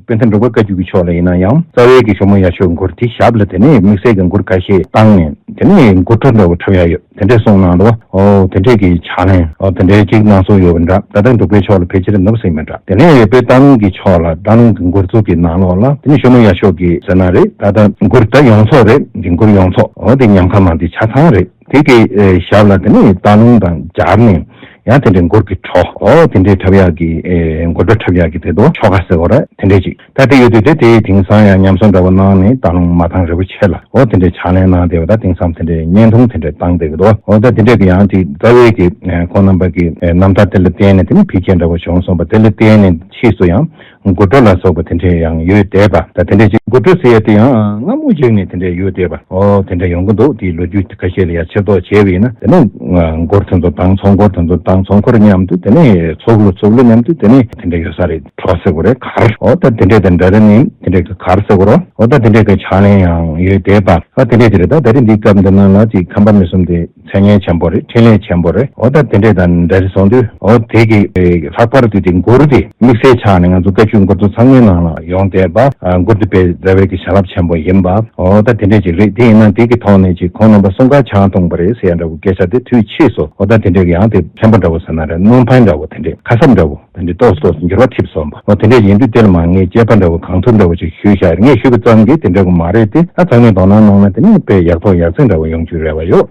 དཔེ་མཚོན་འབྲུག་པ་བཀའ་བརྒྱུད་ཀྱི་ཕྱོགས་ལ་ཡིན་ན་ཡང་རྩ་བའི་གི་ཤོ་མོ་ཡ་ཤོ་གི་མགུར་དེ་ཞབས་ལ་དེ་ནས་དམིགས་བསལ་གྱི་མགུར་ཁ་ཤས་བཏང་ནས་དེ་ནས་མགུར་ཁྲོད་འདྲ་བོ་འཁྲབ་ཡ་ཡོད། དེ་འདྲས་གསུངས་གནང་འདུག་འོ་དེ་འདྲས་ཀྱི་ཕྱག་ལེན་འོ་དེ་འདྲས་ཅིག་གནང་སྲོལ་ཡོད་པ་འདྲ། ད་ལྟ་འབྲུག་པའི་ཕྱོགས་ལ་ཕལ་ཆེར་ནུབ་ཟིན་མི་འདྲ། དེ་ནས་ཡོད་པའི་སྟག་ལུང་གི་ཕྱོགས་ལ་སྟག་ལུང་གི་མགུར་ཚོགས་ཀྱི་ནང་ལོགས་ལ་དེ་ནས་ཤོ་མོ་ཡ་ཤོ་གི་ཟེར་ན་རེད། ད་ལྟ་མགུར་ད་ཡོངས་རྫོགས་རེད། འདི་མགུར་ཡོངས་རྫོགས་འོ་དེ་ཉམས་ཁ་མ་འདི་ཆ་ཚང་རེད། དེ་གི་ཨེ་ཞབས་ལ་དེ་ནས་སྟག་ལུང་དང་སྦྱར་ནས་ཡང་དེ་འདྲའི་མགུར་གྱི་བྲོ་འོ་དེ་འདྲའི་འཁྲབ་ཡག་གི་ཨེ་མགུར་བྲོ་འཁྲབ་ཡག་གི་དེ་དོ་ཆོ་ག་ཟེར་བ་རེད། དེ་འདྲའི་ཅིག་ད་དེ་ཡོད་དུས་དེ་དེ་དེང་སང་ཡང་ཉམས་གསོ་འདྲ་བོ་གནང་ནས་སྟག་ལུང་མ་ཐང་རི་བོ་ཆེ་ལ་འོ་དེ་འདྲའི་ཕྱག་ལེན་གནང་བསྡད་པ་ད་དེང་སང་དེ་འདྲའི་བརྙན་ཐུང་དེ་འདྲའི་བཏང་བསྡད་ཀྱི་འདུག་འོ་ད་དེ་འདྲའི་གི་ཡང་དེ་རྩ་བའི་གི་ཁོང་རྣམ་པ་གི་རྣམ་ཐར་དེ་ལ་བརྟེན་ནས་དེ་ནི་ཕལ་ཆེར་འདྲ་བོ་བྱུང་སོང་བ་དེ་ལ་བརྟེན་ནས་ཕྱིས་སུ་ཡང་མགུར་བྲོ་ལ་སོགས་པ་དེ་འདྲའི་ཡང་ཡོད་བསྡད་པ་ད་དེ་འདྲའི་ཅིག་མགུར་བྲོ་ཟེར་ཡ་དེ་ཡང་སྔ་མོ་ཅིག་ནས་དེ་འདྲའི་ཡོད་བསྡད་པ་འོ་དེ་འདྲ་ཡོང་གི་འདུག་དེའི་ལོ་རྒྱུས་ཁ་ཤས་ལ་ཡང་ཕྱིར་རྟོག་བྱས་པ་ཡིན་ན་དེ་ནི་མགུར་དེ་ཚོ་དང་ཚོགས་མགུར་དེ་ཚོ་དང་ཚོགས་མགུར་མཉམ་དུ་དེ་ནི་ཚོགས་གླུ་ཚོགས་གླུ་མཉམ་དུ་དེ་ནི་དེ་འདྲ་ཡོད་ས་རེད། བྲོ་ཟེར་དགོས་རེད། གར་འོ་ད་དེ་འདྲས་དེ་འདྲ་རེ་ནི་དེ་འདྲས་ཀྱི་གར་ཟེར་དགོས་རོ། འོ་ད་དེ་འདྲས་ཀྱི་ཕྱག་ལེན་ཡང་ཡོད་བསྡད་པ་ཨ་དེ་འདྲས་དེ་རེད། ད་ད་རེས་འདི་སྐབས་འདི་ནང་ལ་ཅིག་ཁམས་པ་མི་གསུམ་དེ་མཚན་སྙན་ཆེན་པོ་རེད། འཕྲིན་ལས་ཆེན་པོ་རེད། འོ་ད་དེ་འདྲས་དང་འདྲ་རེ་སོང་དུས་འོ་དེ་གི་ལྷག་པར་དུ་དེ་མགུར་དེ་དམིགས་བསལ་ཆགས་ནས་ང་ཚོ་བཀའ་བརྒྱུད་མགུར་ཚོ་ཚང་མའི་ནང་ལ་ཡོང་བསྡད་པ་ཨ་མགུར་དེ་དཔེ་རྩ་བའི་གི་བྱ་རླབས་ཆེན་པོ་ཡིན་པ་འོ་ད་དེ་འདྲས་ཅིག་རེད། དེ་ཡིན་ན་དེ་གི་ཐོག་ནས་ཅིག་ཁོང་རྣམ་པ་གསུམ་ཀ་ཆང་འཐུང་པ་རེད་ཟེར་ཡ་འདྲ་བོ་སྐད་ཆ་དེ་དུས་ཕྱིས་སུ་འོ་ད་དེ་འདྲས་གི་ཡང་དེ་ཕྲན་བུ་འདྲ་བོ་ཟེར་ན་རེད། སྣུམ་འཕང་འདྲ་བོ་དེ་འདྲས་ཁ་གསབ་འདྲ་བོ། དེ་འདྲའི་ཏོག་ཙམ་འགྱུར་བ་ཐེབས་སོང་བ། འོ་དེ་འདྲ་ཡིན་དུས་དེ་ལ་མ་ངས་དཔྱད་པ་འདྲ་བོ་གང་ཐུབ་འདྲ་བོ་ཅིག་ཞུས་བཞག་ཡོད། ངས་ཞུས་པ་ཙམ་གྱིས་དེ་འདྲ་བོ་མ་རེད་དེ། ད་ཚང་མས་དོ་སྣང་གནང་ན་དེ་ནི་དཔེ་ཡག་ཐོག་ཡག་བརྩེགས་འདྲ་བོ་ཡོང་རྒྱུའི་རེ་བ་ཡོད།